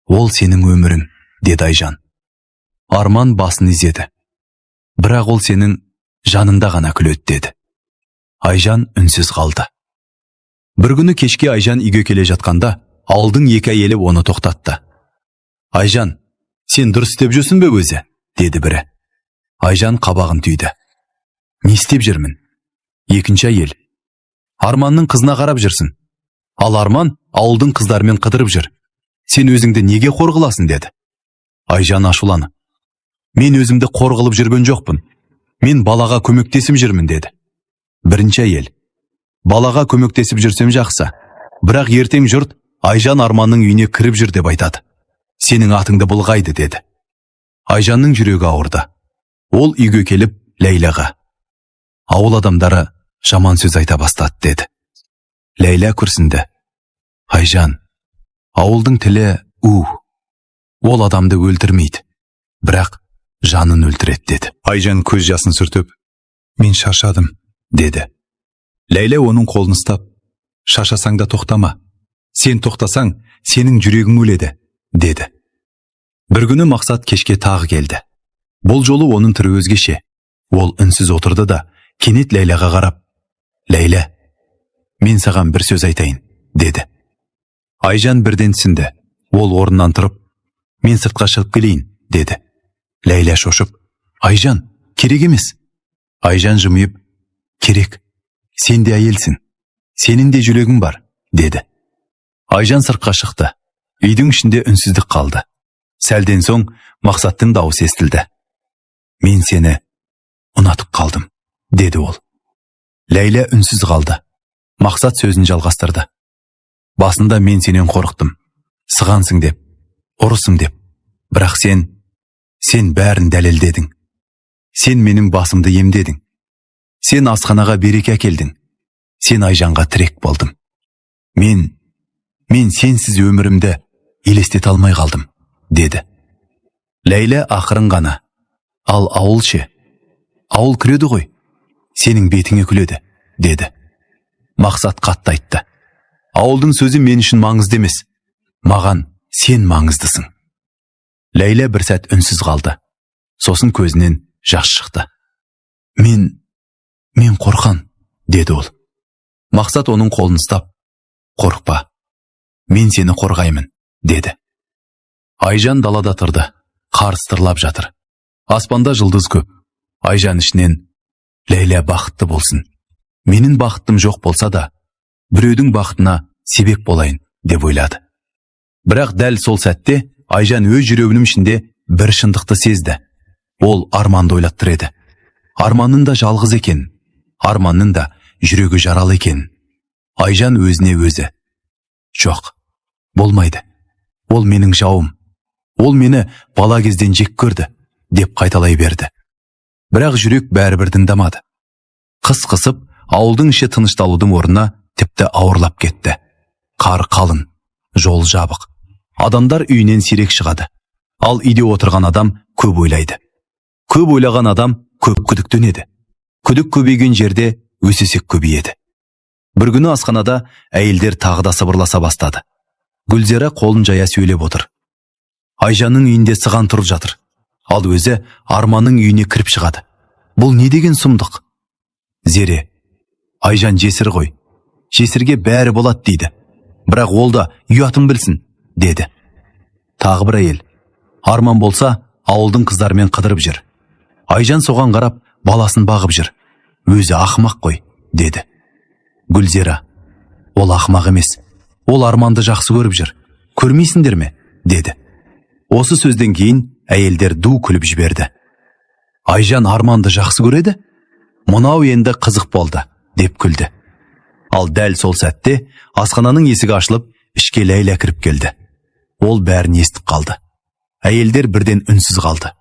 Ол сенің өмірің», деді Айжан. Арман басын изеді. «Бірақ ол сенің жанында ғана күледі», деді. Айжан үнсіз қалды. Бір күні кешке Айжан үйге келе жатқанда, Ауылдың екі әйелі оны тоқтатты. «Айжан, сен дұрыс істеп жүрсің бе өзі?» – деді бірі. Айжан қабағын түйді. «Не істеп жүрмін?» Екінші әйел: «Арманның қызына қарап жүрсің. Ал Арман ауылдың қыздарымен қыдырып жүр. Сен өзіңді неге қор қыласың?» – деді. Айжан ашуланып: «Мен өзімді қор қылып жүрген жоқпын. Мен балаға көмектесіп жүрмін», – деді. Бірінші әйел: «Балаға көмектесіп жүрсем жақсы. Бірақ ертең жұрт Айжан Арманның үйіне кіріп жүр деп айтады. Сенің атыңды былғайды», – деді. Айжанның жүрегі ауырды. Ол үйге келіп Ләйлаға: «Ауыл адамдары жаман сөз айта бастады», – деді. Ләйла күрсінді. «Айжан, ауылдың тілі у. Ол адамды өлтірмейді, бірақ жанын өлтіреді», – деді. Айжан көз жасын сүртіп: «Мен шаршадым», – деді. Ләйлә оның қолын ұстап: «Шаршасаң да тоқтама. Сен тоқтасаң, сенің жүрегің өледі», – деді. Бір күні Мақсат кешке тағы келді. Бұл жолы оның түрі өзгеше. Ол үнсіз отырды да, кенет Ләйлаға қарап: «Ләйлә, мен саған бір сөз айтайын», – деді. Айжан бірден түсінді. Ол орнынан тұрып: «Мен сыртқа шығып келейін», – деді. Ләйлә шошып: «Айжан, керек емес». Айжан жымиып: «Керек. Сен де әйелсің. Сенің де жүрегің бар», – деді. Айжан сыртқа шықты. Үйдің ішінде үнсіздік қалды. Сәлден соң Мақсаттың дауысы естілді. «Мен сені ұнатып қалдым», – деді ол. Ләйлә үнсіз қалды. Мақсат сөзін жалғастырды: «Басында мен сенен қорықтым. Сығансың деп, ұрысың деп. Бірақ сен бәрін дәлелдедің. Сен менің басымды емдедің. Сен асханаға береке әкелдің. Сен Айжанға тірек болдың. Мен сенсіз өмірімді елестете алмай қалдым», – деді. Ләйлә ақырын ғана: «Ал ауыл ше? Ауыл күледі ғой. Сенің бетіңе күледі», – деді. Мақсат қатты айтты: «Ауылдың сөзі мен үшін маңызды емес. Маған сен маңыздысың». Ләйлә бір сәт үнсіз қалды. Сосын көзінен жас шықты. Мен қорқам», – деді ол. Мақсат оның қолын ұстап: «Қорықпа. Мен сені қорғаймын», – деді. Айжан далада тұрды. Қар сытырлап жатыр. Аспанда жұлдыз көп. Айжан ішінен: «Ләйлә бақытты болсын. Менің бақытым жоқ болса да, біреудің бақытына себеп болайын», – деп ойлады. Бірақ дәл сол сәтте Айжан өз жүрегінің ішінде бір шындықты сезді. Ол Арманды ойлаттыр еді. Арманның да жалғыз екен. Арманның да жүрегі жаралы екен. Айжан өзіне өзі: «Жоқ, болмайды. Ол менің жауым. Ол мені бала кезден жек көрді», – деп қайталай берді. Бірақ жүрек бәрібір тыңдамады. Қыс қысып, ауылдың іші тынышталудың орнына тіпті ауырлап кетті. Қар қалың, жол жабық. Адамдар үйінен сирек шығады. Ал үйде отырған адам көп ойлайды. Көп ойлаған адам көп күдіктенеді. Күдік көбейген жерде өсек көбейеді. Бір күні асханада әйелдер тағы да сыбырласа бастады. Гүлзира қолын жая сөйлеп отыр: «Айжанның үйінде сыған тұрып жатыр. Ал өзі Арманның үйіне кіріп шығады. Бұл не деген сұмдық?» Зере: «Айжан жесір ғой. Жесірге бәрі болады дейді. Бірақ ол да ұятын білсін», – деді. Тағы бір әйел: «Арман болса, ауылдың қыздарымен қыдырып жүр. Айжан соған қарап баласын бағып жүр. Өзі ақымақ қой», – деді. Гүлзира: «Ол ақымақ емес. Ол Арманды жақсы көріп жүр. Көрмейсіңдер ме?» – деді. Осы сөзден кейін әйелдер ду күліп жіберді. «Айжан Арманды жақсы көреді? Мынау енді қызық болды», – деп күлді. Ал дәл сол сәтте асхананың есігі ашылып, ішке Ләйлә кіріп келді. Ол бәрін естіп қалды. Әйелдер бірден үнсіз қалды.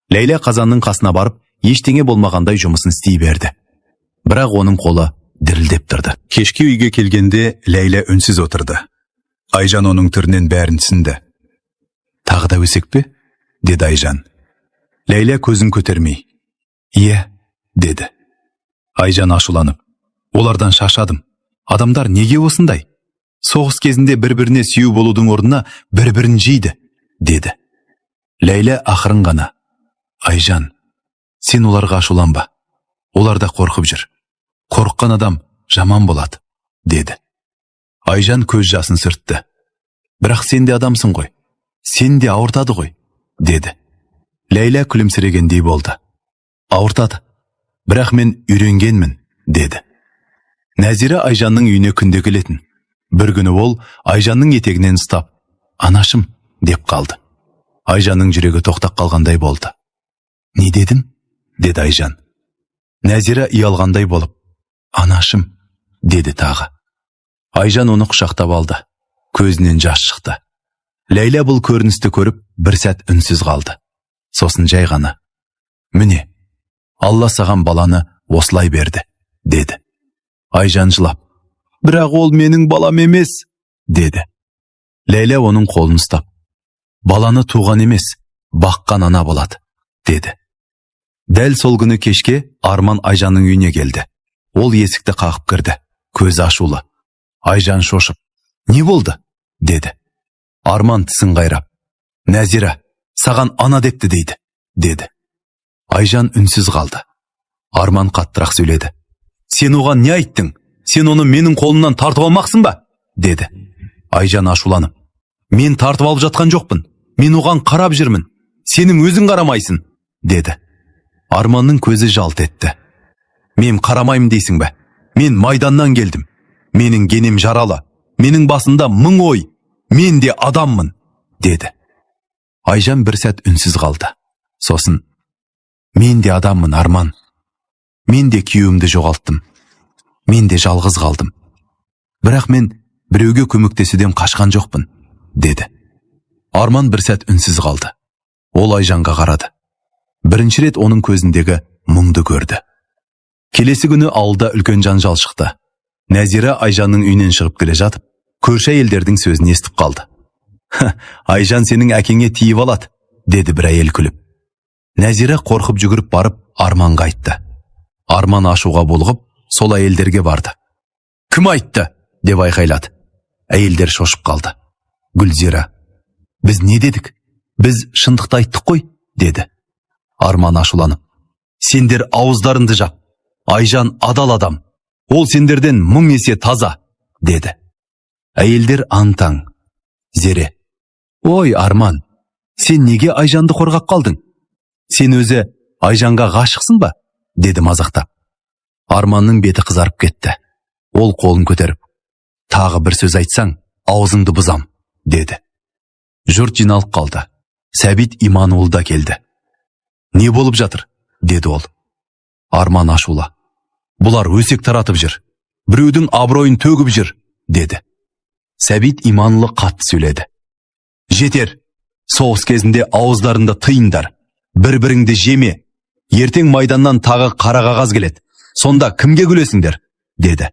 Ләйлә қазанның қасына барып, ештеңе болмағандай жұмысын істей берді. Бірақ оның қолы дірілдеп тұрды. Кешке үйге келгенде Ләйлә үнсіз отырды. Айжан оның түрінен бәрін түсінді. «Тағы да өсек пе?» – деді Айжан. Ләйлә көзін көтермей: «Иә», – деді. Айжан ашуланып: «Олардан шаршадым. Адамдар неге осындай? Соғыс кезінде бір-біріне сүйеу болудың орнына бір-бірін жейді», – деді. Ләйлә ақырын ғана: «Айжан, сен оларға ашуланба. Олар да қорқып жүр. Қорыққан адам жаман болады», – деді. Айжан көз жасын сүртті. Бірақ сен де адамсың ғой, сен де ауыртады ғой, деді. Ләйлә күлімсірегендей болды. Ауыртады, бірақ мен үйренгенмін, деді. Нәзира Айжанның үйіне күнде келетін. Бір күні ол Айжанның етегінен ұстап, анашым, деп қалды. Айжанның жүрегі тоқтап қалғандай болды. Не дедің? Деді Айжан. Нәзира ұялғандай болып, анашым, деді тағы. Айжан оны құшақтап алды. Көзінен жас шықты. Ләйлә бұл көріністі көріп, бір сәт үнсіз қалды. Сосын жай ғана, міне, Алла саған баланы осылай берді, деді. Айжан жылап, бірақ ол менің балам емес, деді. Ләйлә оның қолын ұстап, баланы туған емес, баққан ана болады, деді. Дәл сол күні кешке Арман Айжанның үйіне келді. Ол есікті қағып кірді, көзі ашулы. Айжан шошып, не болды? Деді. Арман тісін қайрап, Нәзира, саған ана депті дейді, деді. Айжан үнсіз қалды. Арман қаттырақ сөйледі. Сен оған не айттың? Сен оны менің қолымнан тартып алмақсың ба? Деді. Айжан ашуланып, мен тартып алып жатқан жоқпын. Мен оған қарап жүрмін. Сенің өзің қарамайсың, деді. Арманның көзі жалт етті. Мен қарамаймын дейсің бе? Мен майданнан келдім. Менің денем жаралы. Менің басымда мың ой. Мен де адаммын, деді. Айжан бір сәт үнсіз қалды. Сосын, мен де адаммын, Арман. Мен де күйеуімді жоғалттым. Мен де жалғыз қалдым. Бірақ мен біреуге көмектесуден қашқан жоқпын, деді. Арман бір сәт үнсіз қалды. Ол Айжанға қарады. Бірінші рет оның көзіндегі мұңды көрді. Келесі күні ауылда үлкен жанжал шықты. Нәзира Айжанның үйінен шығып келе жатып, көрші әйелдердің сөзін естіп қалды. Айжан сенің әкеңе тиіп алады, деді бір әйел күліп. Нәзира қорқып жүгіріп барып Арманға айтты. Арман ашуға булығып, сол әйелдерге барды. Кім айтты? Деп айқайлады. Әйелдер шошып қалды. Гүлзира, біз не дедік? Біз шындықты айттық қой, деді. Арман ашуланып, сендер ауыздарыңды жап. Айжан адал адам. Ол сендерден мың есе таза, деді. Әйелдер аң-таң. Зере, ой, Арман, сен неге Айжанды қорғап қалдың? Сен өзі Айжанға ғашықсың ба? Деді мазақтап. Арманның беті қызарып кетті. Ол қолын көтеріп, тағы бір сөз айтсаң, аузыңды бұзам, деді. Жұрт жиналып қалды. Сәбит Иманұлы да келді. Не болып жатыр? Деді ол. Арман ашулы. Бұлар өсек таратып жүр. Біреудің абыройын төгіп жүр, деді. Сәбит Иманұлы қатты сөйледі. Жетер, соғыс кезінде ауыздарыңды тыйыңдар. Бір-біріңді жеме. Ертең майданнан тағы қара қағаз келеді. Сонда кімге күлесіңдер? Деді.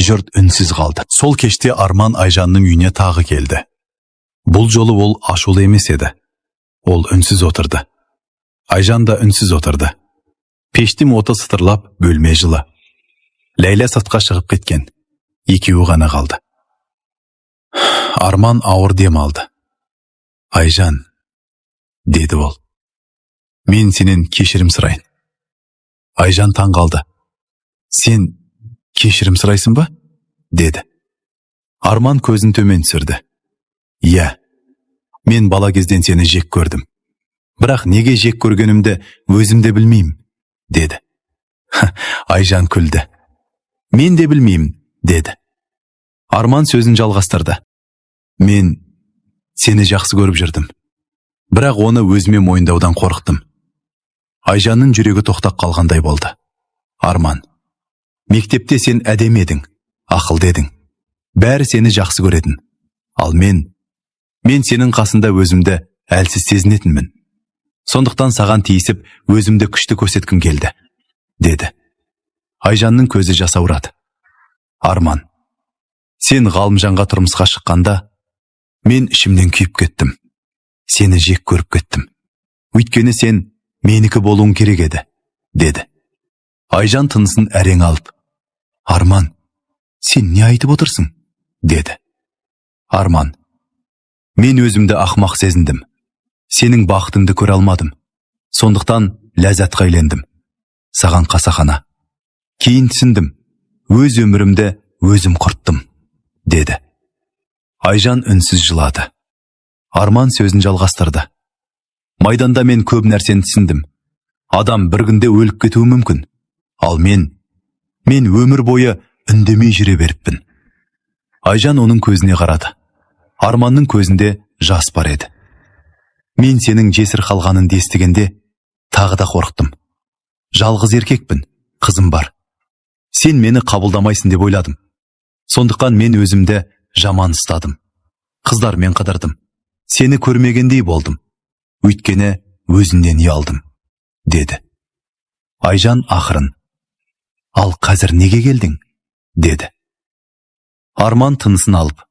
Жұрт үнсіз қалды. Сол кеште Арман Айжанның үйіне тағы келді. Бұл жолы ол ашулы емес еді. Ол үнсіз отырды. Айжан да үнсіз отырды. Пештің оты сытырлап, бөлме жылы. Ләйлә сыртқа шығып кеткен. Екеуі ғана қалды. Арман ауыр дем алды. Айжан, деді ол. Мен сенен кешірім сұрайын. Айжан таң қалды. Сен кешірім сұрайсың ба? Деді. Арман көзін төмен түсірді. Иә, мен бала кезден сені жек көрдім. Бірақ неге жек көргенімді өзім де білмеймін, деді. Айжан күлді. Мен де білмеймін, деді. Арман сөзін жалғастырды. Мен сені жақсы көріп жүрдім. Бірақ оны өзіме мойындаудан қорықтым. Айжанның жүрегі тоқтап қалғандай болды. Арман, мектепте сен әдемі едің, ақылды едің. Бәрі сені жақсы көретін. Ал мен сенің қасында өзімді әлсіз сезінетінмін. Сондықтан саған тиісіп, өзімді күшті көрсеткім келді, деді. Айжанның көзі жасаурады. Арман, сен Ғалымжанға тұрмысқа шыққанда, мен ішімнен күйіп кеттім. Сені жек көріп кеттім. Өйткені сен менікі болуың керек еді, деді. Айжан тынысын әрең алып, Арман, сен не айтып отырсың? Деді. Арман, мен өзімді ақымақ сезіндім. Сенің бақытыңды көре алмадым. Сондықтан ләззатқа үйлендім. Саған қасақана. Кейін түсіндім. Өз өмірімді өзім құрттым, деді. Айжан үнсіз жылады. Арман сөзін жалғастырды. Майданда мен көп нәрсені түсіндім. Адам бір күнде өліп кетуі мүмкін. Ал мен өмір бойы үндемей жүре беріппін. Айжан оның көзіне қарады. Арманның көзінде жас бар еді. Мен сенің жесір қалғаныңды естігенде тағы да қорықтым. Жалғыз еркекпін, қызым бар. Сен мені қабылдамайсың деп ойладым. Сондықтан мен өзімді жаман ұстадым. Қыздармен қыдырдым. Сені көрмегендей болдым. Өйткені өзімнен ұялдым, деді. Айжан ақырын: «Ал қазір неге келдің?» – деді. Арман тынысын алып: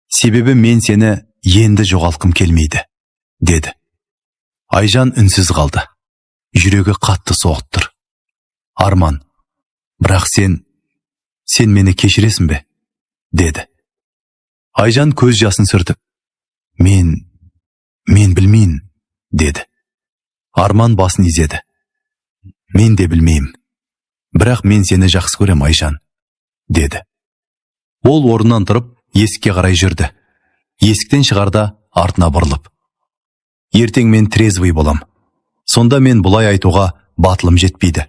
«Себебі мен сені енді жоғалтқым келмейді», – деді. Айжан үнсіз қалды. Жүрегі қатты соғып тұр. Арман: «Бірақ сен мені кешіресің бе?» – деді. Айжан көз жасын сүртіп: Мен білмеймін», – деді. Арман басын изеді. «Мен де білмеймін. Бірақ мен сені жақсы көрем, Айжан», – деді. Ол орнынан тұрып, есікке қарай жүрді. Есіктен шығарда артына бұрылып: «Ертең мен трезвый болам. Сонда мен бұлай айтуға батылым жетпейді.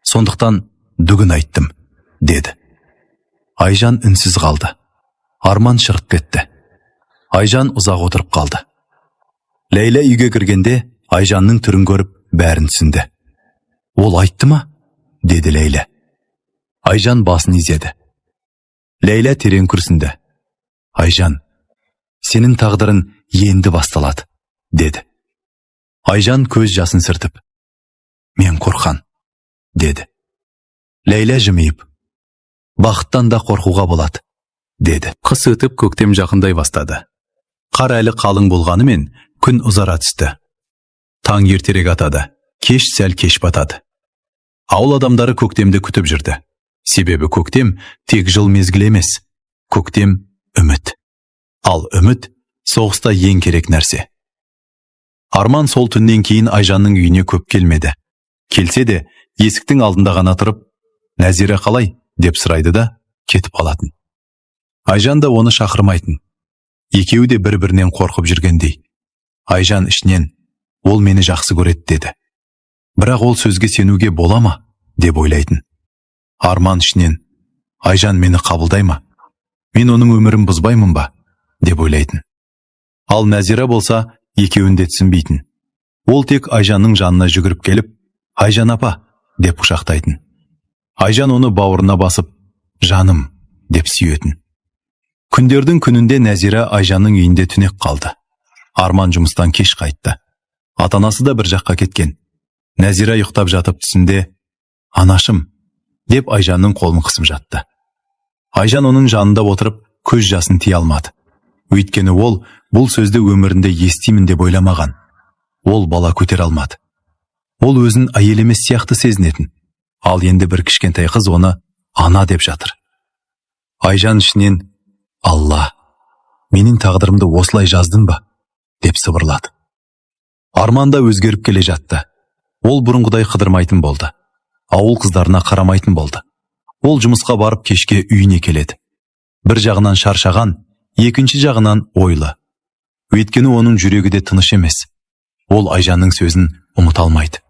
Сондықтан бүгін айттым», – деді. Айжан үнсіз қалды. Арман шығып кетті. Айжан ұзақ отырып қалды. Ләйлә үйге кіргенде Айжанның түрін көріп, бәрін түсінді. «Ол айтты ма?» – деді Ләйлә. Айжан басын изеді. Ләйлә терең күрсінді. «Айжан, сенің тағдырың енді басталады», – деді. Айжан көз жасын сүртіп: «Мен қорқам», – деді. Ләйлә жымиып: «Бақыттан да қорқуға болады», – деді. Қыс өтіп, көктем жақындай бастады. Қар әлі қалың болғанымен, күн ұзара түсті. Таң ертерек атады, кеш сәл кеш батады. Ауыл адамдары көктемді күтіп жүрді. Себебі көктем тек жыл мезгілі емес, көктем – үміт. Ал үміт соғыста ең керек нәрсе. Арман сол түннен кейін Айжанның үйіне көп келмеді. Келсе де, есіктің алдында ғана тұрып, «Нәзира қалай?» деп сұрайды да, кетіп қалатын. Айжан да оны шақырмайтын. Екеуі де бір-бірінен қорқып жүргендей. Айжан ішінен: «Ол мені жақсы көреді», – деді. Бірақ ол сөзге сенуге бола ма деп ойлайтын. Арман ішінен: «Айжан мені қабылдай ма? Мен оның өмірін бұзбаймын ба?» – деп ойлайтын. Ал Нәзира болса, екеуін де түсінбейтін. Ол тек Айжанның жанына жүгіріп келіп, «Айжан апа» деп құшақтайтын. Айжан оны бауырына басып, «Жаным» деп сүйетін. Күндердің күнінде Нәзира Айжанның үйінде түнеп қалды. Арман жұмыстан кеш қайтты. Ата-анасы да бір жаққа кеткен. Нәзира ұйықтап жатып түсінде «Анашым» деп Айжанның қолын қысып жатты. Айжан оның жанында отырып, көз жасын тия алмады. Өйткені ол бұл сөзді өмірінде естимін деп ойламаған. Ол бала көтере алмады. Ол өзін әйел емес сияқты сезінетін. Ал енді бір кішкентай қыз оны ана деп жатыр. Айжан ішінен: «Алла, менің тағдырымды осылай жаздың ба?» деп сыбырлады. Арман да өзгеріп келе жатты. Ол бұрынғыдай қыдырмайтын болды. Ауыл қыздарына қарамайтын болды. Ол жұмысқа барып, кешке үйіне келеді. Бір жағынан шаршаған, екінші жағынан ойлы. Өйткені оның жүрегі де тыныш емес. Ол Айжанның сөзін ұмыта алмайды.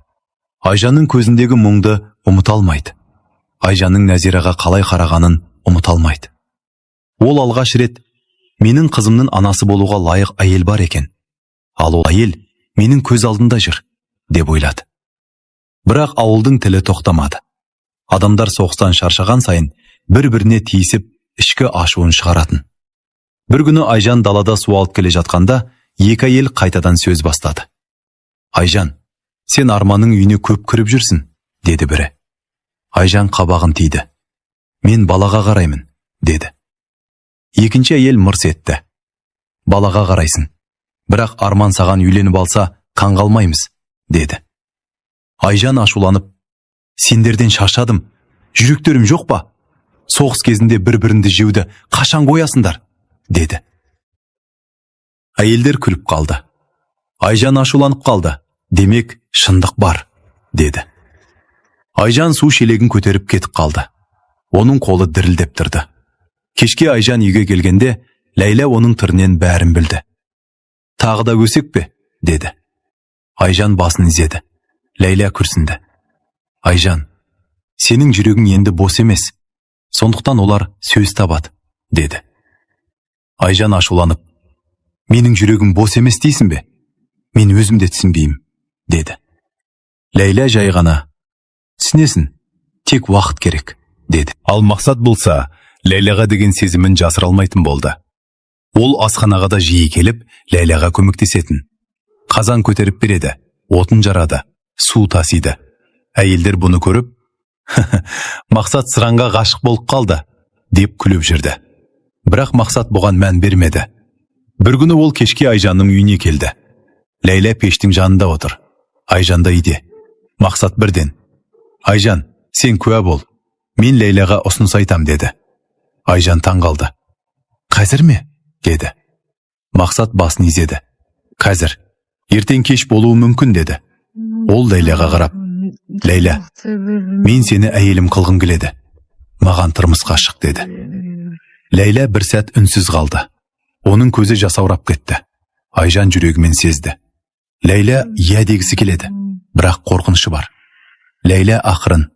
Айжанның көзіндегі мұңды ұмыта алмайды. Айжанның Нәзираға қалай қарағанын ұмыта алмайды. Ол алғаш рет менің қызымның анасы болуға лайық әйел бар екен. Ал ол әйел менің көз алдында жүр, деп ойлады. Бірақ ауылдың тілі тоқтамады. Адамдар соғыстан шаршаған сайын бір-біріне тиісіп, ішкі ашуын шығаратын. Бір күні Айжан далада су алып келе жатқанда, екі әйел қайтадан сөз бастады. «Айжан, сен Арманның үйіне көп кіріп жүрсің», – деді бірі. Айжан қабағын түйді. «Мен балаға қараймын», – деді. Екінші әйел мырс етті. «Балаға қарайсың. Бірақ Арман саған үйленіп алса, қаңғалмаймыз», – деді. Айжан ашуланып: «Сендерден шаршадым. Жүректерім жоқ па? Соғыс кезінде бір-біріңді жеуді қашан қоясыңдар?» – деді. Әйелдер күліп қалды. Айжан ашуланып қалды. Демек, шындық бар, деді. Айжан су шелегін көтеріп кетіп қалды. Оның қолы дірілдеп тұрды. Кешке Айжан үйге келгенде, Ләйлә оның түрінен бәрін білді. «Тағы да өсек пе?» – деді. Айжан басын изеді. Ләйлә күрсінді. «Айжан, сенің жүрегің енді бос емес, сондықтан олар сөз табады», – деді. Айжан ашуланып: «Менің жүрегім бос емес дейсің бе? Мен өзім де түсінбеймін», – деді. Ләйлә жай ғана: «Түсінесің, тек уақыт керек», – деді. Ал Мақсат болса, Ләйләға деген сезімін жасыра алмайтын болды. Ол асханаға да жиі келіп, Ләйләға көмектесетін. Қазан көтеріп береді, отын жарады, су тасиды. Әйелдер бұны көріп: «Мақсат сығанға ғашық болып қалды», – деп күліп жүрді. Бірақ Мақсат бұған мән бермеді. Бір күні ол кешке Айжанның үйіне келді. Ләйлә пештің жанында отыр. Айжан да үйде. Мақсат бірден: «Айжан, сен куә бол, мен Ләйләға ұсыныс айтам», – деді. Айжан таң қалды. «Қазір ме?» – деді. Мақсат басын изеді. «Қазір. Ертең кеш болуы мүмкін», – деді. Ол Ләйләға қарап: «Ләйлә, мен сені әйелім қылғым келеді. Маған тұрмысқа шық», – деді. Ләйлә бір сәт үнсіз қалды. Оның көзі жасаурап кетті. Айжан жүрегімен сезді: Ләйлә иә дегісі келеді, бірақ қорқынышы бар. Ләйлә ақырын: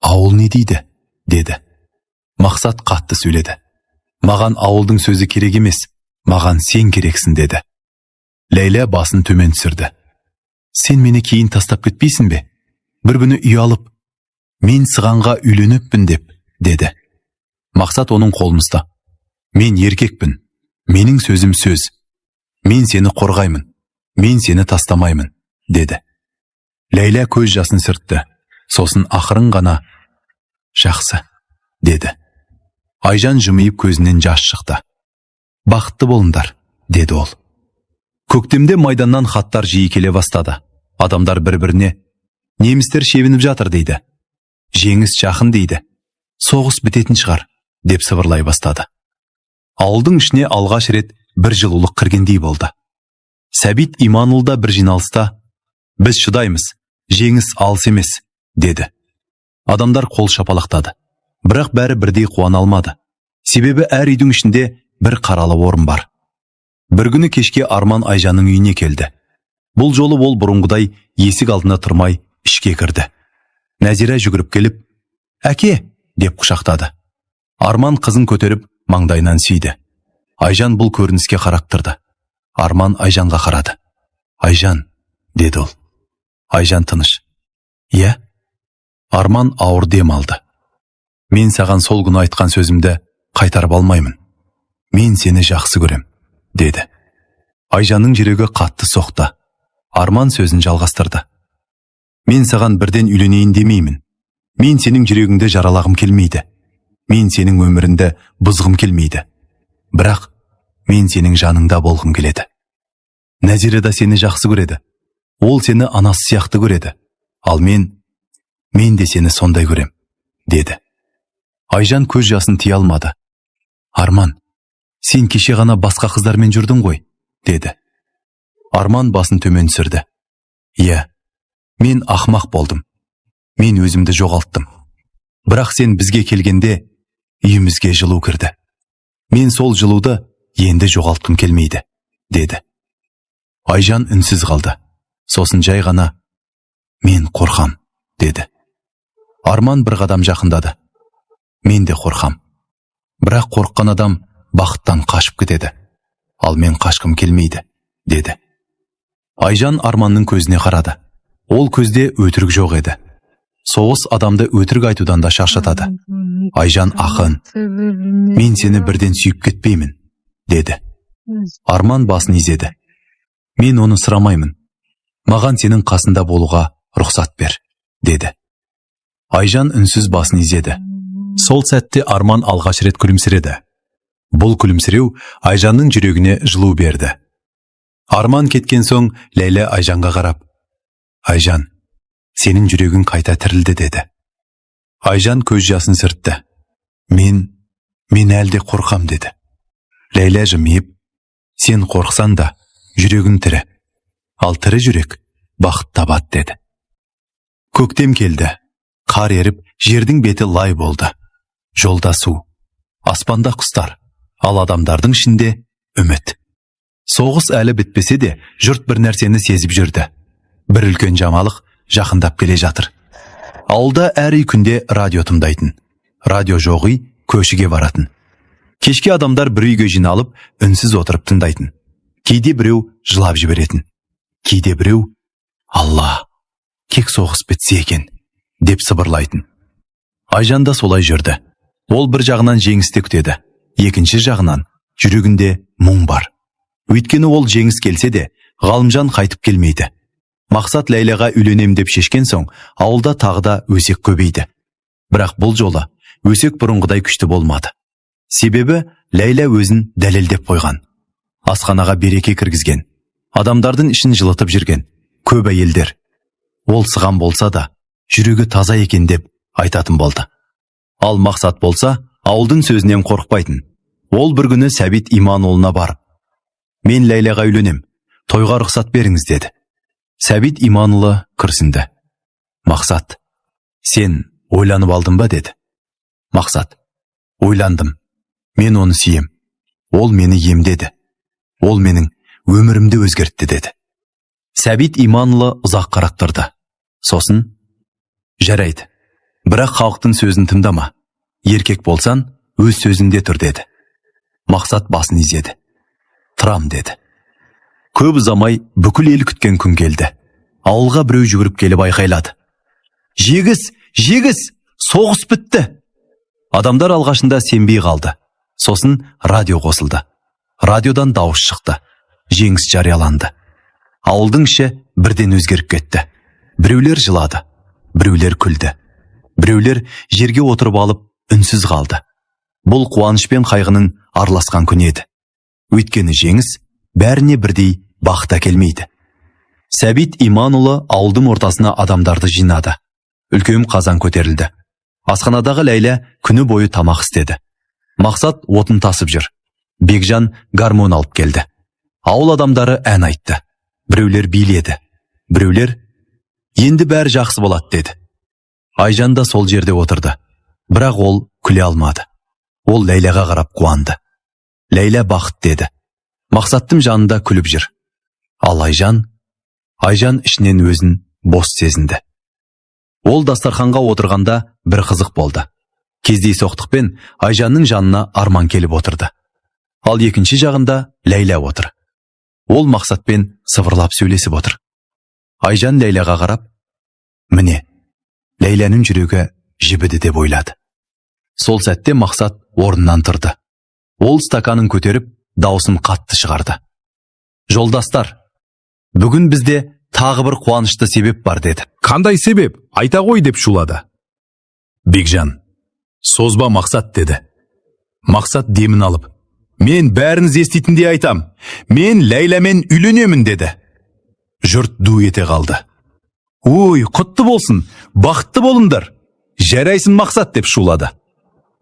«Ауыл не дейді?» – деді. Мақсат қатты сөйледі: «Маған ауылдың сөзі керек емес, маған сен керексің», – деді. Ләйлә басын төмен түсірді. «Сен мені кейін тастап кетпейсің бе? Бір күні ұялып, мен сығанға үйленіппін деп», – деді. Мақсат оның қолын ұстап: «Мен еркекпін, менің сөзім сөз. Мен сені қорғаймын, мен сені тастамаймын», – деді. Ләйлә көз жасын сүртті. Сосын ақырын ғана: «Жақсы», – деді. Айжан жымиып, көзінен жас шықты. «Бақытты болыңдар», – деді ол. Көктемде майданнан хаттар жиі келе бастады. Адамдар бір біріне: «Немістер шегініп жатыр», – дейді, «Жеңіс жақын», – дейді, «Соғыс бітетін шығар», – деп сыбырлай бастады. Ауылдың ішіне алғаш рет бір жылулық кіргендей болды. Сәбит Иманұлы да бір жиналыста: «Біз шыдаймыз, жеңіс алыс емес», – деді. Адамдар қол шапалақтады, бірақ бәрі бірдей қуана алмады, себебі әр үйдің ішінде бір қаралы орын бар. Бір күні кешке Арман Айжанның үйіне келді. Бұл жолы ол бұрынғыдай есік алдына тұрмай, ішке кірді. Нәзира жүгіріп келіп: «Әке!» – деп құшақтады. Арман қызын көтеріп, маңдайынан сүйді. Айжан бұл көрініске қарап тұрды. Арман Айжанға қарады. «Айжан», – деді ол. Айжан тыныш: «Иә». Арман ауыр дем алды. «Мен саған сол күні айтқан сөзімді қайтарып алмаймын. Мен сені жақсы көрем», – деді. Айжанның жүрегі қатты соқты. Арман сөзін жалғастырды: «Мен саған бірден үйленейін демеймін. Мен сенің жүрегіңді жаралағым келмейді, мен сенің өміріңді бұзғым келмейді. Бірақ мен сенің жаныңда болғым келеді. Нәзира да сені жақсы көреді, ол сені анасы сияқты көреді. Ал мен де сені сондай көрем», – деді. Айжан көз жасын тия алмады. «Арман, сен кеше ғана басқа қыздармен жүрдің ғой», – деді. Арман басын төмен түсірді. «Иә, мен ақмақ болдым, мен өзімді жоғалттым. Бірақ сен бізге келгенде, үйімізге жылу кірді. Мен сол жылуды енді жоғалтқым келмейді», – деді. Айжан үнсіз қалды. Сосын жай ғана: «Мен қорқам», – деді. Арман бір қадам жақындады. «Мен де қорқам. Бірақ қорыққан адам бақыттан қашып кетеді. Ал мен қашқым келмейді», – деді. Айжан Арманның көзіне қарады. Ол көзде өтірік жоқ еді. Соғыс адамды өтірік айтудан да шаршатады. Айжан ақырын: «Мен сені бірден сүйіп кетпеймін», – деді. Арман басын изеді. «Мен оны сұрамаймын. Маған сенің қасында болуға рұқсат бер», – деді. Айжан үнсіз басын изеді. Сол сәтте Арман алғаш рет күлімсіреді. Бұл күлімсіреу Айжанның жүрегіне жылу берді. Арман кеткен соң Ләйлә Айжанға қарап: «Айжан, сенің жүрегің қайта тірілді», – деді. Айжан көз жасын сүртті. Мен әлі де қорқам», – деді. Ләйлә жымиып: «Сен қорықсаң да, жүрегің тірі. Ал тірі жүрек бақыт табады», – деді. Көктем келді. Қар еріп, жердің беті лай болды. Жолда су, аспанда құстар. Ал адамдардың ішінде үміт. Соғыс әлі бітпесе де, жұрт бір нәрсені сезіп жүрді. Бір үлкен жамалық жақындап келе жатыр. Ауылда әр үй күнде радио тыңдайтын. Радио жоқ үй көшеге баратын. Кешке адамдар бір үйге жиналып, үнсіз отырып тыңдайтын. Кейде біреу жылап жіберетін. Кейде біреу: «Алла, тек соғыс бітсе екен», – деп сыбырлайтын. Айжан да солай жүрді. Ол бір жағынан жеңісті күтеді, екінші жағынан жүрегінде мұң бар. Өйткені ол жеңіс келсе де, Ғалымжан қайтып келмейді. Мақсат Ләйлаға үйленем деп шешкен соң, ауылда тағы да өсек көбейді. Бірақ бұл жолы өсек бұрынғыдай күшті болмады. Себебі Ләйла өзін дәлелдеп қойған. Асханаға береке кіргізген. Адамдардың ішін жылытып жүрген. Көп әйелдер: «Ол сыған болса да, жүрегі таза екен», – деп айтатын болды. Ал Мақсат болса, ауылдың сөзінен қорықпайтын. Ол бір күні Сәбит Иманұлына барып: «Мен Ләйлаға үйленем, тойға рұқсат беріңіз», – деді. Сәбит Иманұлы күрсінді. «Мақсат, сен ойланып алдың ба?» – деді. Мақсат: «Ойландым. Мен оны сүйем. Ол мені емдеді. Ол менің өмірімді өзгертті», – деді. Сәбит Иманұлы ұзақ қарап тұрды. Сосын: «Жарайды, бірақ халықтың сөзін тыңдама. Еркек болсан, өз сөзіңде тұр», – деді. Мақсат басын изеді. «Тұрам», – деді. Көп ұзамай бүкіл ел күткен күн келді. Ауылға біреу жүгіріп келіп айқайлады: «Жеңіс, жеңіс, соғыс бітті!» Адамдар алғашында сенбей қалды. Сосын радио қосылды. Радиодан дауыс шықты. Жеңіс жарияланды. Ауылдың іші бірден өзгеріп кетті. Біреулер жылады, біреулер күлді. Біреулер жерге отырып алып, үнсіз қалды. Бұл қуаныш пен қайғының араласқан күні еді. Өйткені жеңіс бәріне бірдей бақыт әкелмейді. Сәбит Иманұлы ауылдың ортасына адамдарды жинады. Үлкен қазан көтерілді. Асханадағы Ләйлә күні бойы тамақ істеді. Мақсат отын тасып жүр. Бекжан гармон алып келді. Ауыл адамдары ән айтты. Біреулер биледі. Біреулер: «Енді бәрі жақсы болады», – деді. Айжан да сол жерде отырды. Бірақ ол күле алмады. Ол Ләйләға қарап қуанды. Ләйлә бақыт деді. Мақсаттың жанында күліп жүр. Ал Айжан ішінен өзін бос сезінді. Ол дастарханға отырғанда бір қызық болды. Кездейсоқтықпен Айжанның жанына Арман келіп отырды. Ал екінші жағында Ләйлә отыр. Ол Мақсатпен сыбырлап сөйлесіп отыр. Айжан Ләйләға қарап: «Міне, Ләйләнің жүрегі жібіді», – деп ойлады. Сол сәтте Мақсат орнынан тұрды. Ол стаканын көтеріп, даусын қатты шығарды. «Жолдастар, бүгін бізде тағы бір қуанышты себеп бар», – деді. «Қандай себеп? Айта ғой», – деп шулады. Бекжан: «Созба, Мақсат», – деді. Мақсат демін алып: «Мен бәріңіз еститіндей айтам. Мен Ләйләмен үйленемін», – деді. Жұрт ду ете қалды. «Ой, құтты болсын, бақытты болыңдар! Жарайсың, Мақсат», – деп шулады.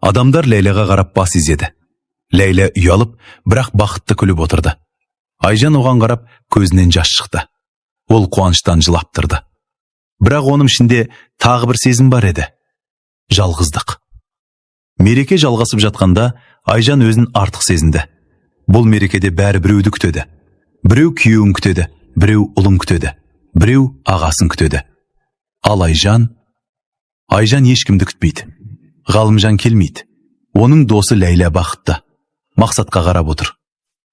Адамдар Ләйләға қарап бас изеді. Ләйлә ұялып, бірақ бақытты күліп отырды. Айжан оған қарап, көзінен жас шықты. Ол қуаныштан жылап тұрды. Бірақ оның ішінде тағы бір сезім бар еді. Жалғыздық. Мереке жалғасып жатқанда Айжан өзін артық сезінді. Бұл мерекеде бәрі біреуді күтеді. Біреу күйеуін күтеді, біреу ұлын күтеді, біреу ағасын күтеді. Ал Айжан ешкімді күтпейді. Ғалымжан келмейді. Оның досы Ләйлә бақытты. Мақсатқа қарап отыр.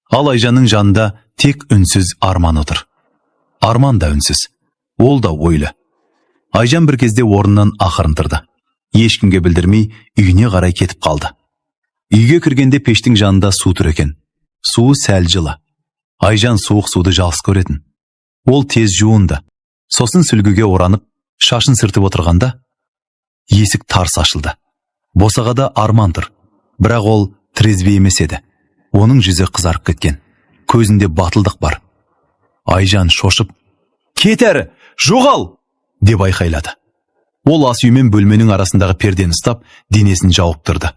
Ал Айжанның жанында тек үнсіз Арман отыр. Арман да үнсіз. Ол да ойлы. Айжан бір кезде орнынан ақырын тұрды. Ешкімге білдірмей үйіне қарай кетіп қалды. Үйге кіргенде пештің жанында су тұр екен. Суы сәл жылы. Айжан суық суды жақсы көретін. Ол тез жуынды. Сосын сүлгіге оранып, шашын сүртіп отырғанда есік тарс ашылды. Босағада Арман тұр. Бірақ ол трезвый емес еді. Оның жүзі қызарып кеткен. Көзінде батылдық бар. Айжан шошып: «Кет әрі, жоғал!» – деп айқайлады. Ол ас үй мен бөлменің арасындағы пердені ұстап, денесін жауып тұрды.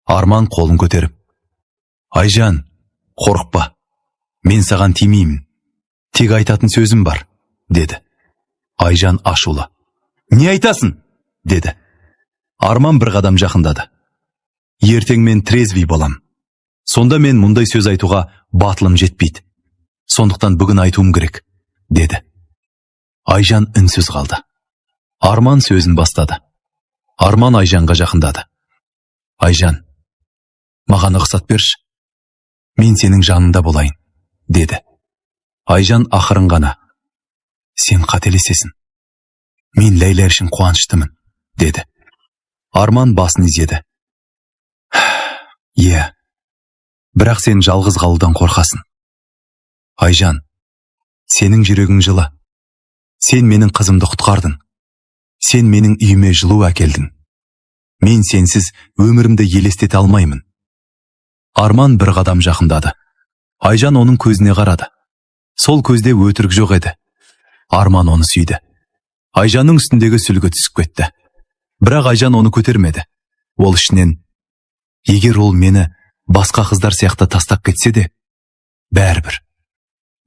Арман қолын көтеріп: «Айжан, қорықпа, мен саған тимеймін. Тек айтатын сөзім бар», – деді. Айжан ашулы: «Не айтасың?» – деді. Арман бір қадам жақындады. «Ертең мен трезвый болам. Сонда мен мұндай сөз айтуға батылым жетпейді. Сондықтан бүгін айтуым керек, деді. Айжан үнсіз қалды. Арман сөзін бастады. Арман Айжанға жақындады. Айжан, маған рұқсат берші. Мен сенің жанында болайын, деді. Айжан ақырын ғана: Сен қателесесің. Мен Ләйлә үшін қуаныштымын, деді. Арман басын изеді. Иә, бірақ сен жалғыз қалудан қорқасың. Айжан, сенің жүрегің жылы. Сен менің қызымды құтқардың. Сен менің үйіме жылу әкелдің. Мен сенсіз өмірімді елестете алмаймын. Арман бір қадам жақындады. Айжан оның көзіне қарады. Сол көзде өтірік жоқ еді. Арман оны сүйді. Айжанның үстіндегі сүлгі түсіп кетті. Бірақ Айжан оны көтермеді. Ол ішінен: егер ол мені басқа қыздар сияқты тастап кетсе де, бәрібір.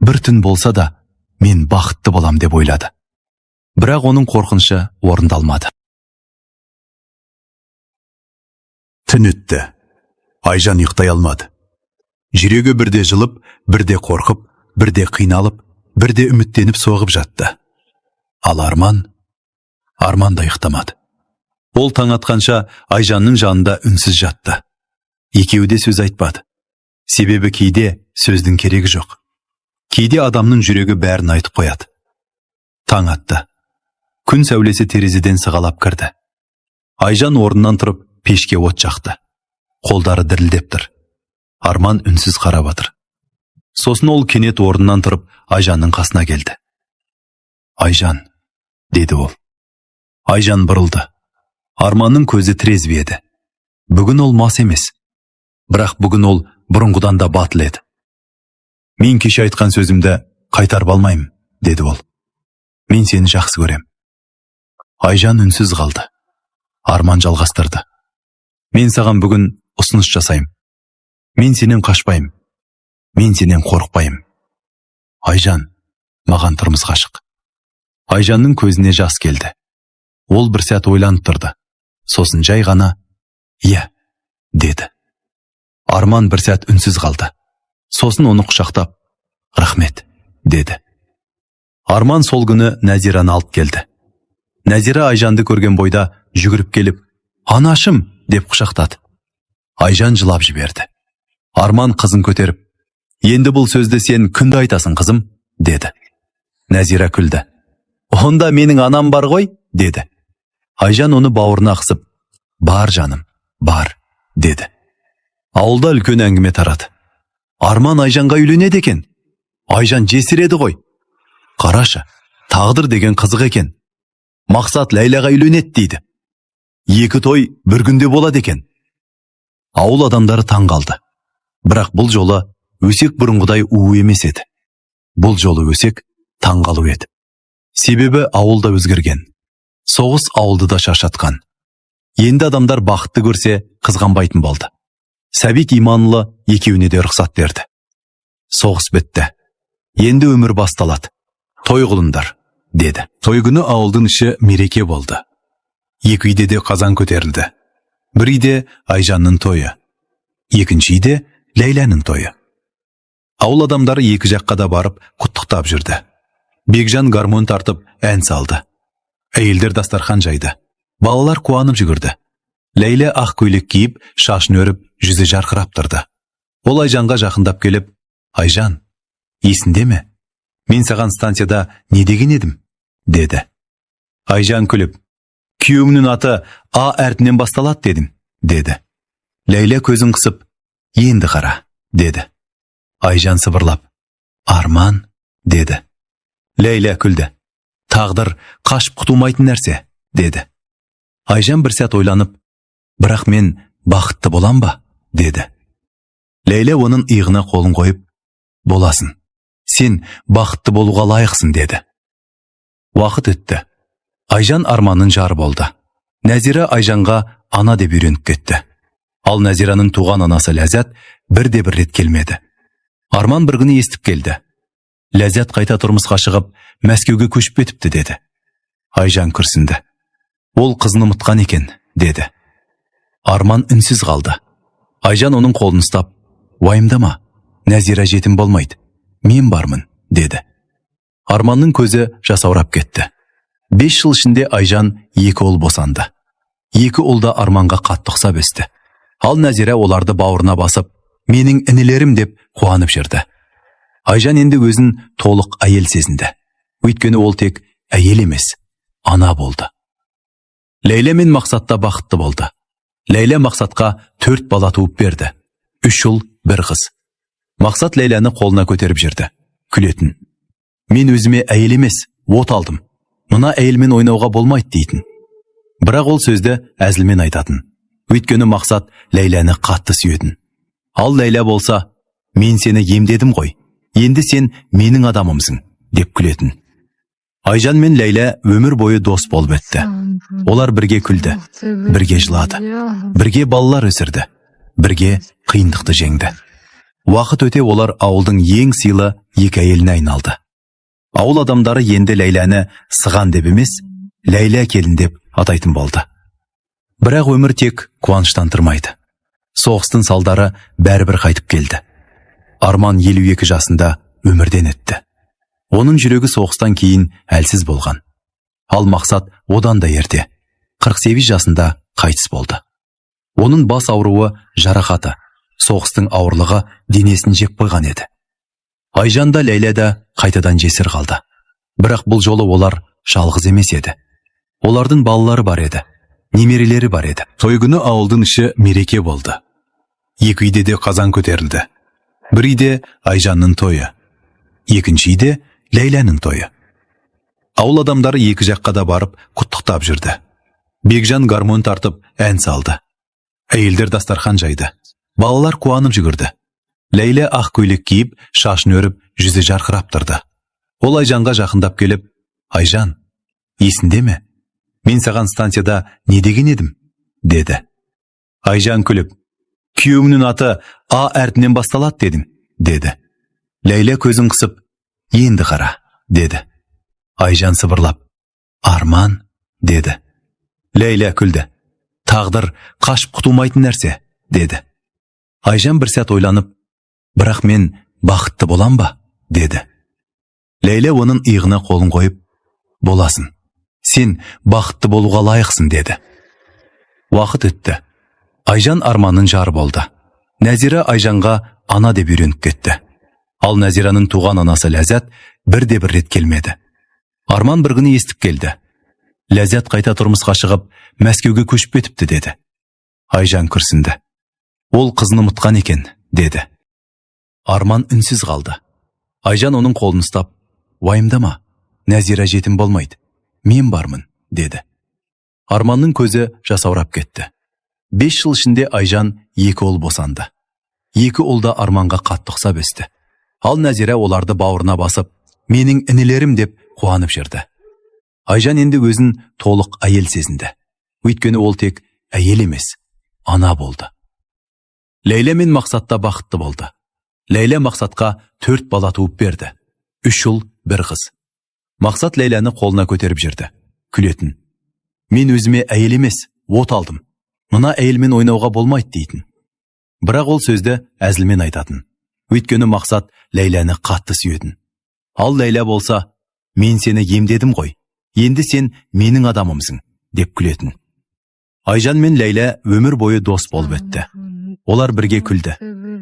Бір түн болса да, мен бақытты болам деп ойлады. Бірақ оның қорқынышы орындалмады. Түн өтті. Айжан ұйықтай алмады. Жүрегі бірде жылып, бірде қорқып, бірде қиналып, бірде үміттеніп соғып жатты. Ал Арман, Арман да ұйықтамады. Ол таң атқанша Айжанның жанында үнсіз жатты. Екеуі де сөз айтпады. Себебі кейде сөздің керегі жоқ. Кейде адамның жүрегі бәрін айтып қояды. Таң атты. Күн сәулесі терезеден сығалап кірді. Айжан орнынан тұрып, пешке от жақты. Қолдары дірілдеп тұр. Арман үнсіз қарап отыр. Сосын ол кенет орнынан тұрып, Айжанның қасына келді. Айжан, деді ол. Айжан бұрылды. Арманның көзі трезв еді. Бүгін ол мас емес. Бірақ бүгін ол бұрынғыдан да батыл еді. Мен кеше айтқан сөзімді қайтарып алмаймын, деді ол. Мен сені жақсы көрем. Айжан үнсіз қалды. Арман жалғастырды. Мен саған бүгін ұсыныс жасаймын. Мен сенен қашпаймын. Мен сенен қорықпаймын. Айжан, маған тұрмысқа шық. Айжанның көзіне жас келді. Ол бір сәт ойланып тұрды. Сосын жай ғана: «Иә», деді. Арман бір сәт үнсіз қалды. Сосын оны құшақтап: «Рахмет», деді. Арман сол күні Нәзираны алып келді. Нәзира Айжанды көрген бойда жүгіріп келіп, «Анашым!» деп құшақтады. Айжан жылап жіберді. Арман қызын көтеріп: «Енді бұл сөзді сен күнде айтасың, қызым», деді. Нәзира күлді. «Онда менің анам бар ғой», деді. Айжан оны бауырына қысып: «Бар, жаным, бар», деді. Ауылда үлкен әңгіме тарады. Арман Айжанға үйленеді екен. Айжан жесір еді ғой. Қарашы, тағдыр деген қызық екен. Мақсат Ләйләға үйленеді дейді. Екі той бір күнде болады екен. Ауыл адамдары таң қалды. Бірақ бұл жолы өсек бұрынғыдай у емес еді. Бұл жолы өсек таң қалу еді. Себебі ауыл да өзгерген. Соғыс ауылды да шаршатқан. Енді адамдар бақытты көрсе, қызғанбайтын болды. Сәбит Иманұлы екеуіне де рұқсат берді. Соғыс бітті. Енді өмір басталады. Той қылыңдар, деді. Той күні ауылдың іші мереке болды. Екі үйде де қазан көтерілді. Бір үйде Айжанның тойы, екінші үйде Ләйләнің тойы. Ауыл адамдары екі жаққа да барып құттықтап жүрді. Бекжан гармон тартып ән салды. Әйелдер дастархан жайды. Балалар қуанып жүгірді. Ләйлә ақ көйлек киіп, шашын өріп, жүзі жарқырап тұрды. Ол Айжанға жақындап келіп: «Айжан, есіңде ме? Мен саған станцияда не деген едім?» деді. Айжан күліп: «Күйеуімнің аты А әрпінен басталады дедім», деді. Ләйлә көзін қысып: «Енді қара», деді. Айжан сыбырлап: «Арман», деді. Ләйлә күлді. «Тағдыр қашып құтылмайтын нәрсе», деді. Айжан бір сәт ойланып: «Бірақ мен бақытты болам ба?» деді. Ләйлә оның иығына қолын қойып: «Боласың. Сен бақытты болуға лайықсың», деді. Уақыт өтті. Айжан Арманның жары болды. Нәзира Айжанға ана деп үйреніп кетті. Ал Нәзираның туған анасы Ләззат бірде бір рет келмеді. Арман бір күні естіп келді. Ләззат қайта тұрмысқа шығып, Мәскеуге көшіп кетіпті, деді. Айжан күрсінді. Ол қызын ұмытқан екен, деді. Арман үнсіз қалды. Айжан оның қолын ұстап: Уайымдама, Нәзира жетім болмайды, мен бармын, деді. Арманның көзі жасаурап кетті. 5 жыл ішінде Айжан екі ұл босанды. Екі ұл да Арманға қатты ұқсап өсті. Ал Нәзира оларды бауырына басып, менің інілерім деп қуанып жүрді. Айжан енді өзін толық әйел сезінді. Өйткені ол тек әйел емес, ана болды. Ләйлә мен Мақсат та бақытты болды. Ләйлә Мақсатқа төрт бала туып берді. Үш ұл, бір қыз. Мақсат Ләйләні қолына көтеріп жүрді. Күлетін. Мен өзіме әйел емес, от алдым. Мына әйелмен ойнауға болмайды дейтін. Бірақ ол сөзді әзілмен айтатын. Өйткені Мақсат Ләйләні қатты сүйетін. Ал Ләйлә болса, мен сені емдедім ғой, енді сен менің адамымсың, деп күлетін. Айжан мен Ләйлә өмір бойы дос болып өтті. Олар бірге күлді, бірге жылады, бірге балалар өсірді, бірге қиындықты жеңді. Уақыт өте олар ауылдың ең сыйлы екі әйеліне айналды. Ауыл адамдары енді Ләйләні Сыған деп емес, Ләйлә келін деп атайтын болды. Бірақ өмір тек қуаныштан тұрмайды. Соғыстың салдары бәрібір қайтып келді. Арман 52 жасында өмірден өтті. Оның жүрегі соғыстан кейін әлсіз болған. Ал Мақсат одан да ерте, 48 жасында қайтыс болды. Оның бас ауруы, жарақаты, соғыстың ауырлығы денесін жеп қойған еді. Айжан да, Ләйлә да қайтадан жесір қалды. Бірақ бұл жолы олар жалғыз емес еді. Олардың балалары бар еді, немерелері бар еді. Той күні ауылдың іші мереке болды. Екі үйде де қазан көтерілді. Бір үйде Айжанның тойы, екінші үйде Ләйләнің тойы. Ауыл адамдары екі жаққа да барып құттықтап жүрді. Бекжан гармон тартып ән салды. Әйелдер дастархан жайды. Балалар қуанып жүгірді. Ләйлә ақ көйлек киіп, шашын өріп, жүзі жарқырап тұрды. Ол Айжанға жақындап келіп, «Айжан, есінде ме? Мен саған станцияда не деген едім?» деді. Айжан күліп, «Күйеуімнің аты А әрпінен басталады дедің», деді. Ләйлә көзін қысып, «Енді қара», деді. Айжан сыбырлап, «Арман», деді. Ләйлә күлді. «Тағдыр қашып құтылмайтын нәрсе», деді. Айжан бір сәт ойланып, «Бірақ мен бақытты болам ба?» деді. Ләйлә оның иығына қолын қойып, «Боласың. Сен бақытты болуға лайықсың», деді. Уақыт өтті. Айжан Арманның жары болды. Нәзира Айжанға ана деп үйреніп кетті. Ал Нәзираның туған анасы Ләззат бірде бір рет келмеді. Арман бір күні естіп келді. Ләззат қайта тұрмысқа шығып, Мәскеуге көшіп кетіпті, деді. Айжан күрсінді. Ол қызын ұмытқан екен, деді. Арман үнсіз қалды. Айжан оның қолын ұстап, уайымдама, Нәзира жетім болмайды, мен бармын, деді. Арманның көзі жасаурап кетті. 5 жыл ішінде Айжан екі ұл босанды. Екі ұл да Арманға қатты ұқсап өсті. Ал Нәзира оларды бауырына басып, менің інілерім деп қуанып жүрді. Айжан енді өзін толық әйел сезінді. Өйткені ол тек әйел емес, ана болды. Ләйлә мен Мақсат та бақытты болды. Ләйлә Мақсатқа төрт бала туып берді. Үш ұл, бір қыз. Мақсат Ләйләні қолына көтеріп жүрді. Күлетін. Мен өзіме әйел емес, от алдым. Мына әйелмен ойнауға болмайды дейтін. Бірақ ол сөзді әзілмен айтатын. Өйткені Мақсат Ләйләні қатты сүйетін. Ал Ләйлә болса, мен сені емдедім ғой, енді сен менің адамымсың, деп күлетін. Айжан мен Ләйлә өмір бойы дос болып өтті. Олар бірге күлді,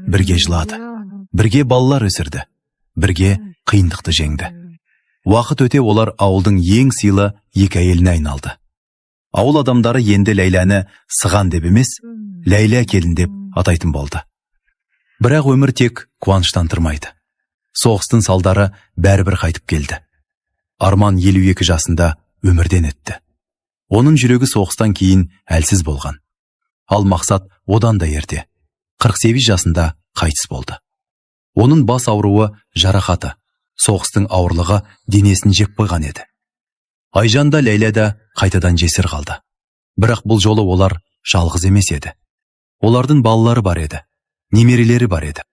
бірге жылады, бірге балалар өсірді, бірге қиындықты жеңді. Уақыт өте олар ауылдың ең сыйлы екі әйеліне айналды. Ауыл адамдары енді Ләйләні Сыған деп емес, Ләйлә келін деп атайтын болды. Бірақ өмір тек қуаныштан тұрмайды. Соғыстың салдары бәрібір қайтып келді. Арман 52 жасында өмірден өтті. Оның жүрегі соғыстан кейін әлсіз болған. Ал Мақсат одан да ерте, 48 жасында қайтыс болды. Оның бас ауруы, жарақаты, соғыстың ауырлығы денесін жеп қойған еді. Айжан да, Ләйлә да қайтадан жесір қалды. Бірақ бұл жолы олар жалғыз емес еді. Олардың балалары бар еді, немерелері бар еді.